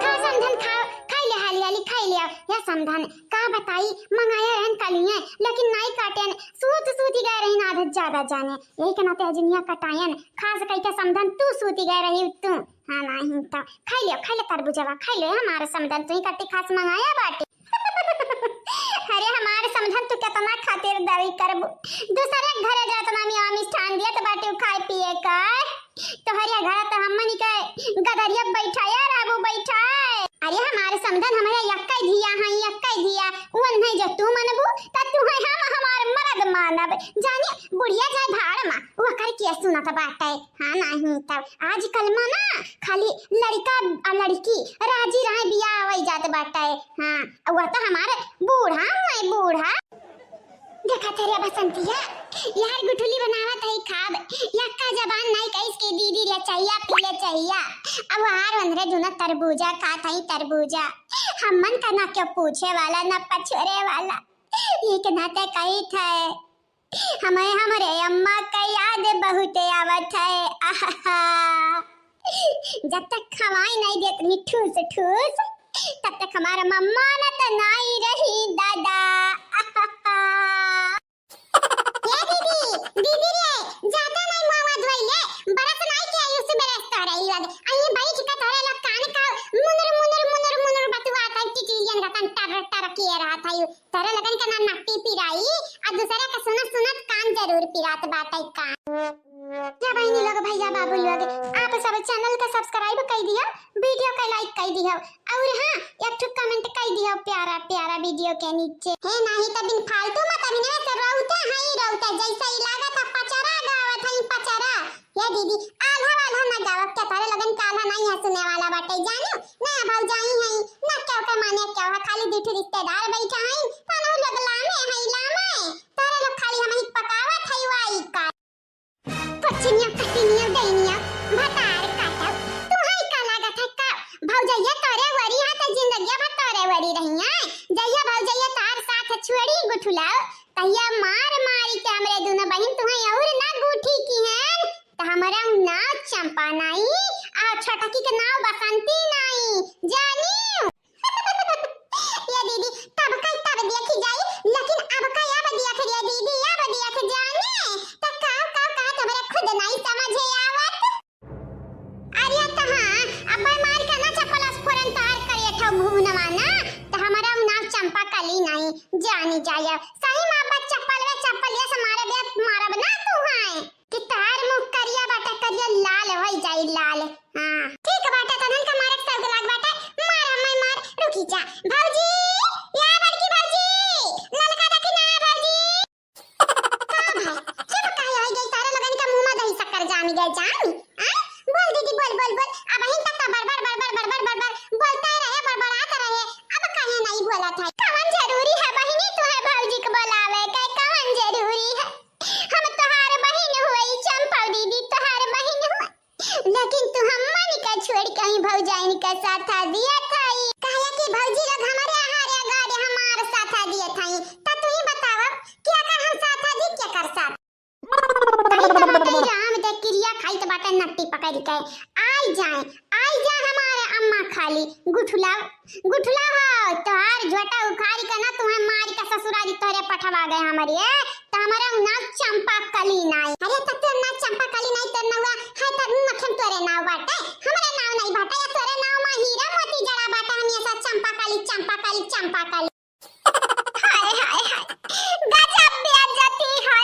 खा समधन खाओ, खाई ले हाली हाली, खाई ले। या समधन, का बताई, मंगाया रहन कलिए, लेकिन नाई काटेन, सूत सूती गए रही ना आदत ज्यादा जाने। यही के नाते हजनिया कटायन, खास कही के समधन तू सूती गए रही तू। हाँ, नहीं तो। खाई ले, खाई ले तरबूजवा, खाई ले हमारे समधन, तू ही कट्टी खास मंगाया बाटे। अरे हमार समधन तू केतना खातिरदारी करबू? दूसरे के घरे जात ना मियाँ मिष्ठान दियत बाटे उ खाए पिए का। तोहरे घर त हमनी के गदरिया बैठाया रहबू बैठाए। अरे हमार समधन हमरे यक्कै धिया हैं, यक्कै धिया। उ नहीं जो तू मनबू त तू है हम हमार मरद मानब। जाने बुढ़िया जाए भाड़ मा, ओकर के सुनत बाटे। हाँ, नहीं तब आजकल मा ना खाली लड़का आ लड़की राजी रहे बियाह होई जात बाटे। हाँ, वह तो हमारे बूढ़ा हुए, बूढ़ा। देखा तेरे बसंतिया, यार गुठुली बनावत है खाब, यक्का जबान नहीं कहिस के दीदी रे चाहिया, पीले चाहिया। अब हार वनरे दुनो तरबूजा खात हई, तरबूजा। हमन का ना केउ पूछे वाला, ना पछोरे वाला। एक नाते कहित है, हमें हमरे अम्मा का याद बहुत आवत है। आहा। जब तक खवाई नहीं देत रही ठूस ठूस, तब तक हमार मम्मा ना तो नहीं रही दादा। आहा। ए दीदी, दीदी रे, जाता नहीं मुंहवा धोइले, brush नहीं किया, यूं से brush कर रही है। अये भाई, जिका तोरे लोग कान का मुनुर, मुनुर, मुनुर, मुनुर बतुआ था, टिटियन का कान टर, टर किए रहा था यू। तोरे लगन का ना नट्टी पिराई, आ दूसरे का सुनत, सुनत कान जरूर पिरात बाटे कान। या बहिनी लोग, भैया, बाबू लोग, आप सब channel का subscribe कई दियो, video का like कई दियो। और हाँ, एक ठो comment कई दियो प्यारा प्यारा video के नीचे। हे नाही त बिन फालतू मत अभिनय से रौते हई रौते, जैसे ही लागत है पचरा गावत हई पचरा। ये दीदी, आल्हा वाल्हा ना गावत के, तोरे लगन का आल्हा नहीं है सुने वाला बाटे, जाने? नया भौजाई हई, ना केहू के माने केहू है, खाली दू ठो रिश्तेदार बैठा हई, तनहु लोग लामे हई लामे, तोरे लोग खाली हमही पकावत हई वाई का। पछिनिया, कटिनिया, डैनिया, भतार काटब। तुहई का लागत है का? भौजैया तोरे वरी है त जिंदगिया भर तोरे वरी रहिया। जहिया भौजैया तार साथ छोड़ी गुठुलाओ, तहिया मार मारी के हमरे दुनो बहिन तुहई और ना गुठी किहन। त हमरा नाव चंपा नाई, आ छोटकी के नाव बसंती नाई। जानियो? ये दीदी, तब का तब देखी जाई, लेकिन अब का अब देख रे दीदी, अब देख जाने, त का, का, का तोहरे खुद नहीं समझे आवत। अरे त हाँ, अब मार के ना चप्पल से फोरन तार करे ठो घूमनवा ना, त हमारा नाम चंपा कली नहीं, जानी जाया। सही में अब चप्पल वे चप्पल ये से मारे बे मारब ना तू है। कि तोहार मुँह करिया बाटे, करिया लाल होई जाई, लाल। हाँ, ठीक बाटे, तनन का मारक सौग लाग बाटे, मार हम्मे मार, रुकी जा। भौजी, या बड़की भौजी, ललका देखी ना भौजी। का भाई, चुप काहे होई गई? तारे लगन का मुँह में दही शक्कर जामी गए, जामी? आय? बोल दीदी, बोल, बोल, बोल। अबहिन तक तो बड़बड़, बड़बड़, बड़बड़, बड़बड़ बोलते रहे, बड़बड़ाते रहे। अब काहे नहीं बोला था? कवन जरूरी है बहिनी, तुम्हें भौजी के बोलावे के? कवन जरूरी है? हम तोहार बहिन हुई, चंपा दीदी तोहार बहिन हुई, लेकिन तू हमन का छोड़ के ही भौजाइन का साथ दिया थाई। काहे कि भौजी लोग हमारे हारे गारे हमार साथ दिया थाई, त तू ही बतावा कि अगर हम साथ दी, क्या कर साथ? कहीं तो बाटे राम दे किरिया खाई तो बाटे नट्टी पकड़ के आई जाए, आई जाए हमारे अम्मा खाली गुठुला गुठला हो, तोहार झोटा उखाड़ी के ना तुम्हें मारी के ससुरारी तोहरे पठवा गए हमारी, ए? त हमारा नाम चंपा कली नाई। अरे त तोर नाम चंपा कली नाई, तोर नौवा है त मक्खन तोरे नाव बाटे, हमारे नाव नहीं बाटे, या तोरे नाव में हीरा मोती जड़ा बाटे, हम ये सब चंपा कली, चंपा कली, चंपा कली। हाय, हाय, हाय, गजब बेइज्जती है।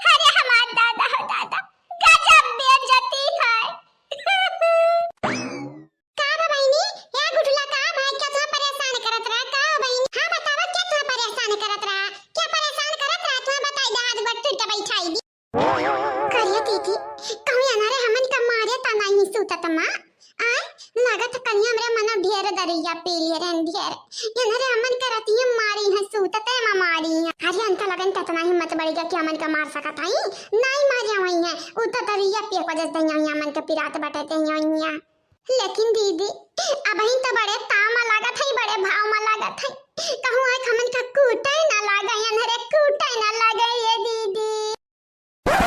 अरे हमार दादा हो दादा, गजब बेइज्जती है। का बा बहिनी? या गुठला का भाई क्या तुहा परेशान करत रहा? का हो बहिनी? हाँ बतावा क्या तुहा परेशान करत रहा? क्या परेशान करत रहा? तुहा बताई दे हाथ गोड़ तुर के बैठाई दी। करिया दीदी, कहूँ अनहरे हमन का मारे ता नहीं सूतत मा? आय, लागत कहीं हमरे मनो ढेर दरिया पी लिए रहन ढेर। अनहरे हमन का रतिया मारी है सूतते मा मारी है। अरे अनका लगन त इतना हिम्मत बढ़ गया कि हमन का मार सकत हई? नहीं मारे हुई है। उ तो दरिया पिए को जस दहिया हमन के पिरात बटते हैं। लेकिन दीदी, अबहिन तो बड़े ताव मा लागत है, बड़े भाव मा लागत है। कहूँ आँख हमन का कूटे ना लागे, अनहरे कूटे ना लागे ये दीदी। का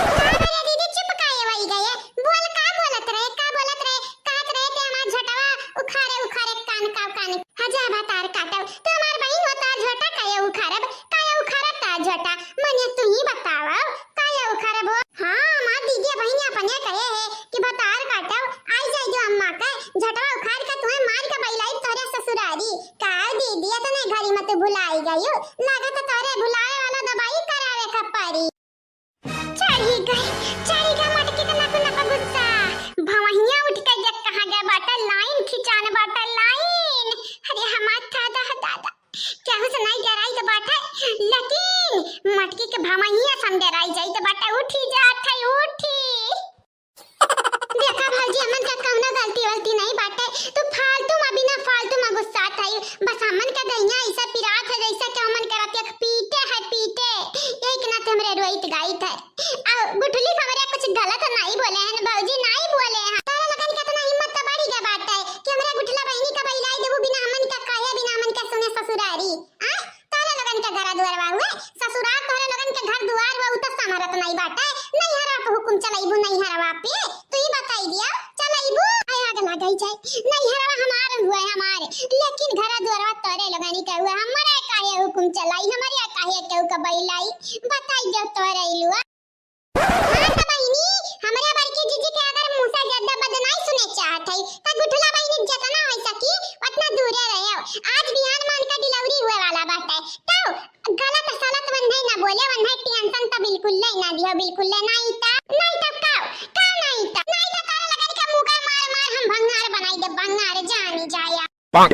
रे दीदी, चुप काहे वही गए? बोल, का बोलत रहे, का बोलत रहे? कहत रहे ते हमार झोटवा उखारे, उखारे कान का कान। हजा भतार काटब, तो हमार बहिन हो, तार झोटा काहे उखारब, काहे उखारब तार झोटा? मने तू ही बतावा, काहे उखारब हो? हाँ, हमार दीदी बहिन अपने कहे है कि भतार काटब, आई जाए जो अम्मा के, झटवा उखार के तुम्हें मार के बैलाई तोरे ससुरारी। का दीदी, इतने घरी में तू भुलाई गयू? लागत तोरे भुलाए वाला दवाई करावे के पड़ी। चढ़ी गई, चढ़ी गई मटकी के नक नक गुस्सा। भवहिया उठ के देख कहाँ गए बाटे, लाइन खिंचान बाटे, लाइन। अरे हमार दादा, दादा। केहू से नहीं डराई तो बाटे, लेकिन मटकी के भमहिया से हम डराई जाई तो बाटे, उठी जात है, उठी। देखा भौजी, हमन का कौनो गलती वलती नहीं बाटे, तू फालतू मा, बिना फालतू मा गुस्सात है। बस हमन का दहिया ऐसा पिरात है जैसे कि हमन के रतिया के पीटे है, पीटे। यही के नाते हमरे रोइत गाइत है। आ गुठली हमरे कुछ गलत नहीं बोले, अइबू नैहरवा पे, तू ही बताई दिया, चल अइबू। आय आग लगाई जाए, नैहरवा हमार हुआ है, हमार, लेकिन घर दुआरवा तोरे लोगनी का हुआ, हमारे काहे हुकुम चलाई, हमारे काहे केहू का बैलाई, बताई दियो तोरे अइलुआ। हाँ त बहिनी, हमरे बड़की जीजी के अगर मुँह से ज्यादा बद नाई सुने चाहत है, त गुठला बहिनी जतना होइ सकी, ओतना दूरे रहे। आज बिहान में उनका delivery हुए वाला बाटे, तो गलत सलत वन्हे ना बोले, वन्हे tension त बिल्कुल ले ना दियो, बिल्कुल ले, नाई त, नाई त का, का नाई त, नाई त तोरे लगन के मुका मार मार हम भंगार बनाई दे, भंगार जानी जाया। पाक।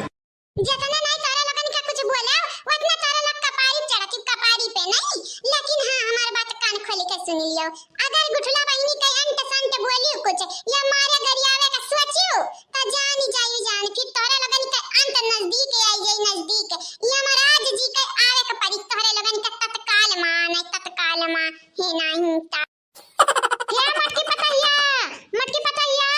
जतना नाई तोरे लगन के कुछ बोले, ओतना तोरे लोग कपारी चढ़ती, कपारी पे नाई, लेकिन हाँ, हमार बात कान खोल के सुन लियो। अगर गुठला बहिनी के अंट संट बोलियो कुछ, या मारे गरियावे का सोचियो, त जानी जाई जान, फिर तोरे लगन के अंत नजदीक आई जाई, नजदीक। यमराज जी के आवे के पड़ी तोरे लगन के तत्काल मा, नाई तत्काल मा, हे नाई त। हे मोटकी पतोहिया, मोटकी पतोहिया,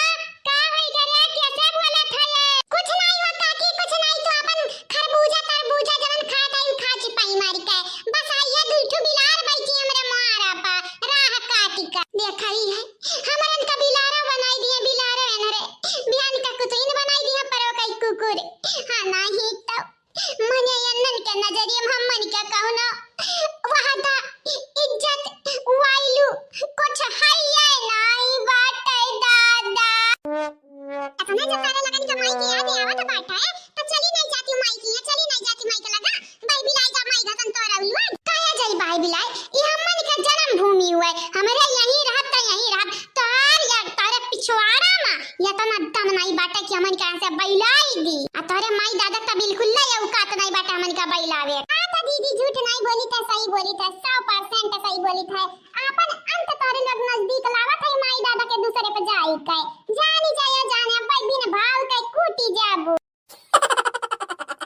का होई घरे, कैसे बोलत है ये? कुछ नाई हो काकी, कुछ नाई, तू अपन खरबूजा तरबूजा जवन खाए ताई खा चिपाई मारी के। बस आइए दुई ठो बिलार बैठी हमरे मुहारा पा, राह काटी का। देखा ही है, हमरन का बिलारा बनाई दिए, बिलारा एनरे। बिहान का कुतुइन बनाई दिए, परो कई कुकुर। हाँ, नाही तो मने एनन के नजरिया में हमन के कौनो वादा, इज्जत, value कुछ है ये नाई बाटे दादा। अतना जब तोरे लगन के माई के याद आवत बाटे, त चली नाई जाती माई के यहाँ, चली नाई जाती माई के लगा। भाई बिलाई जा माई घसन तोरा उलवा। काया जाई भाई बिलाई, ई हमन के जन्म भूमि हुए, हमरे यहीं रहब त यहीं रहब। तोर या तोरे पिछवाड़ा में एतना दम नाई बाटे कि हमन के यहाँ से बैलाई दी। आ तोरे माई दादा त बिल्कुल ले औकात नाई बाटे हमन का बैलावे। हाँ त दीदी झूठ नाई बोली त सही बोली त, सौ percent सही बोली त। आपन अंत तोरे लोग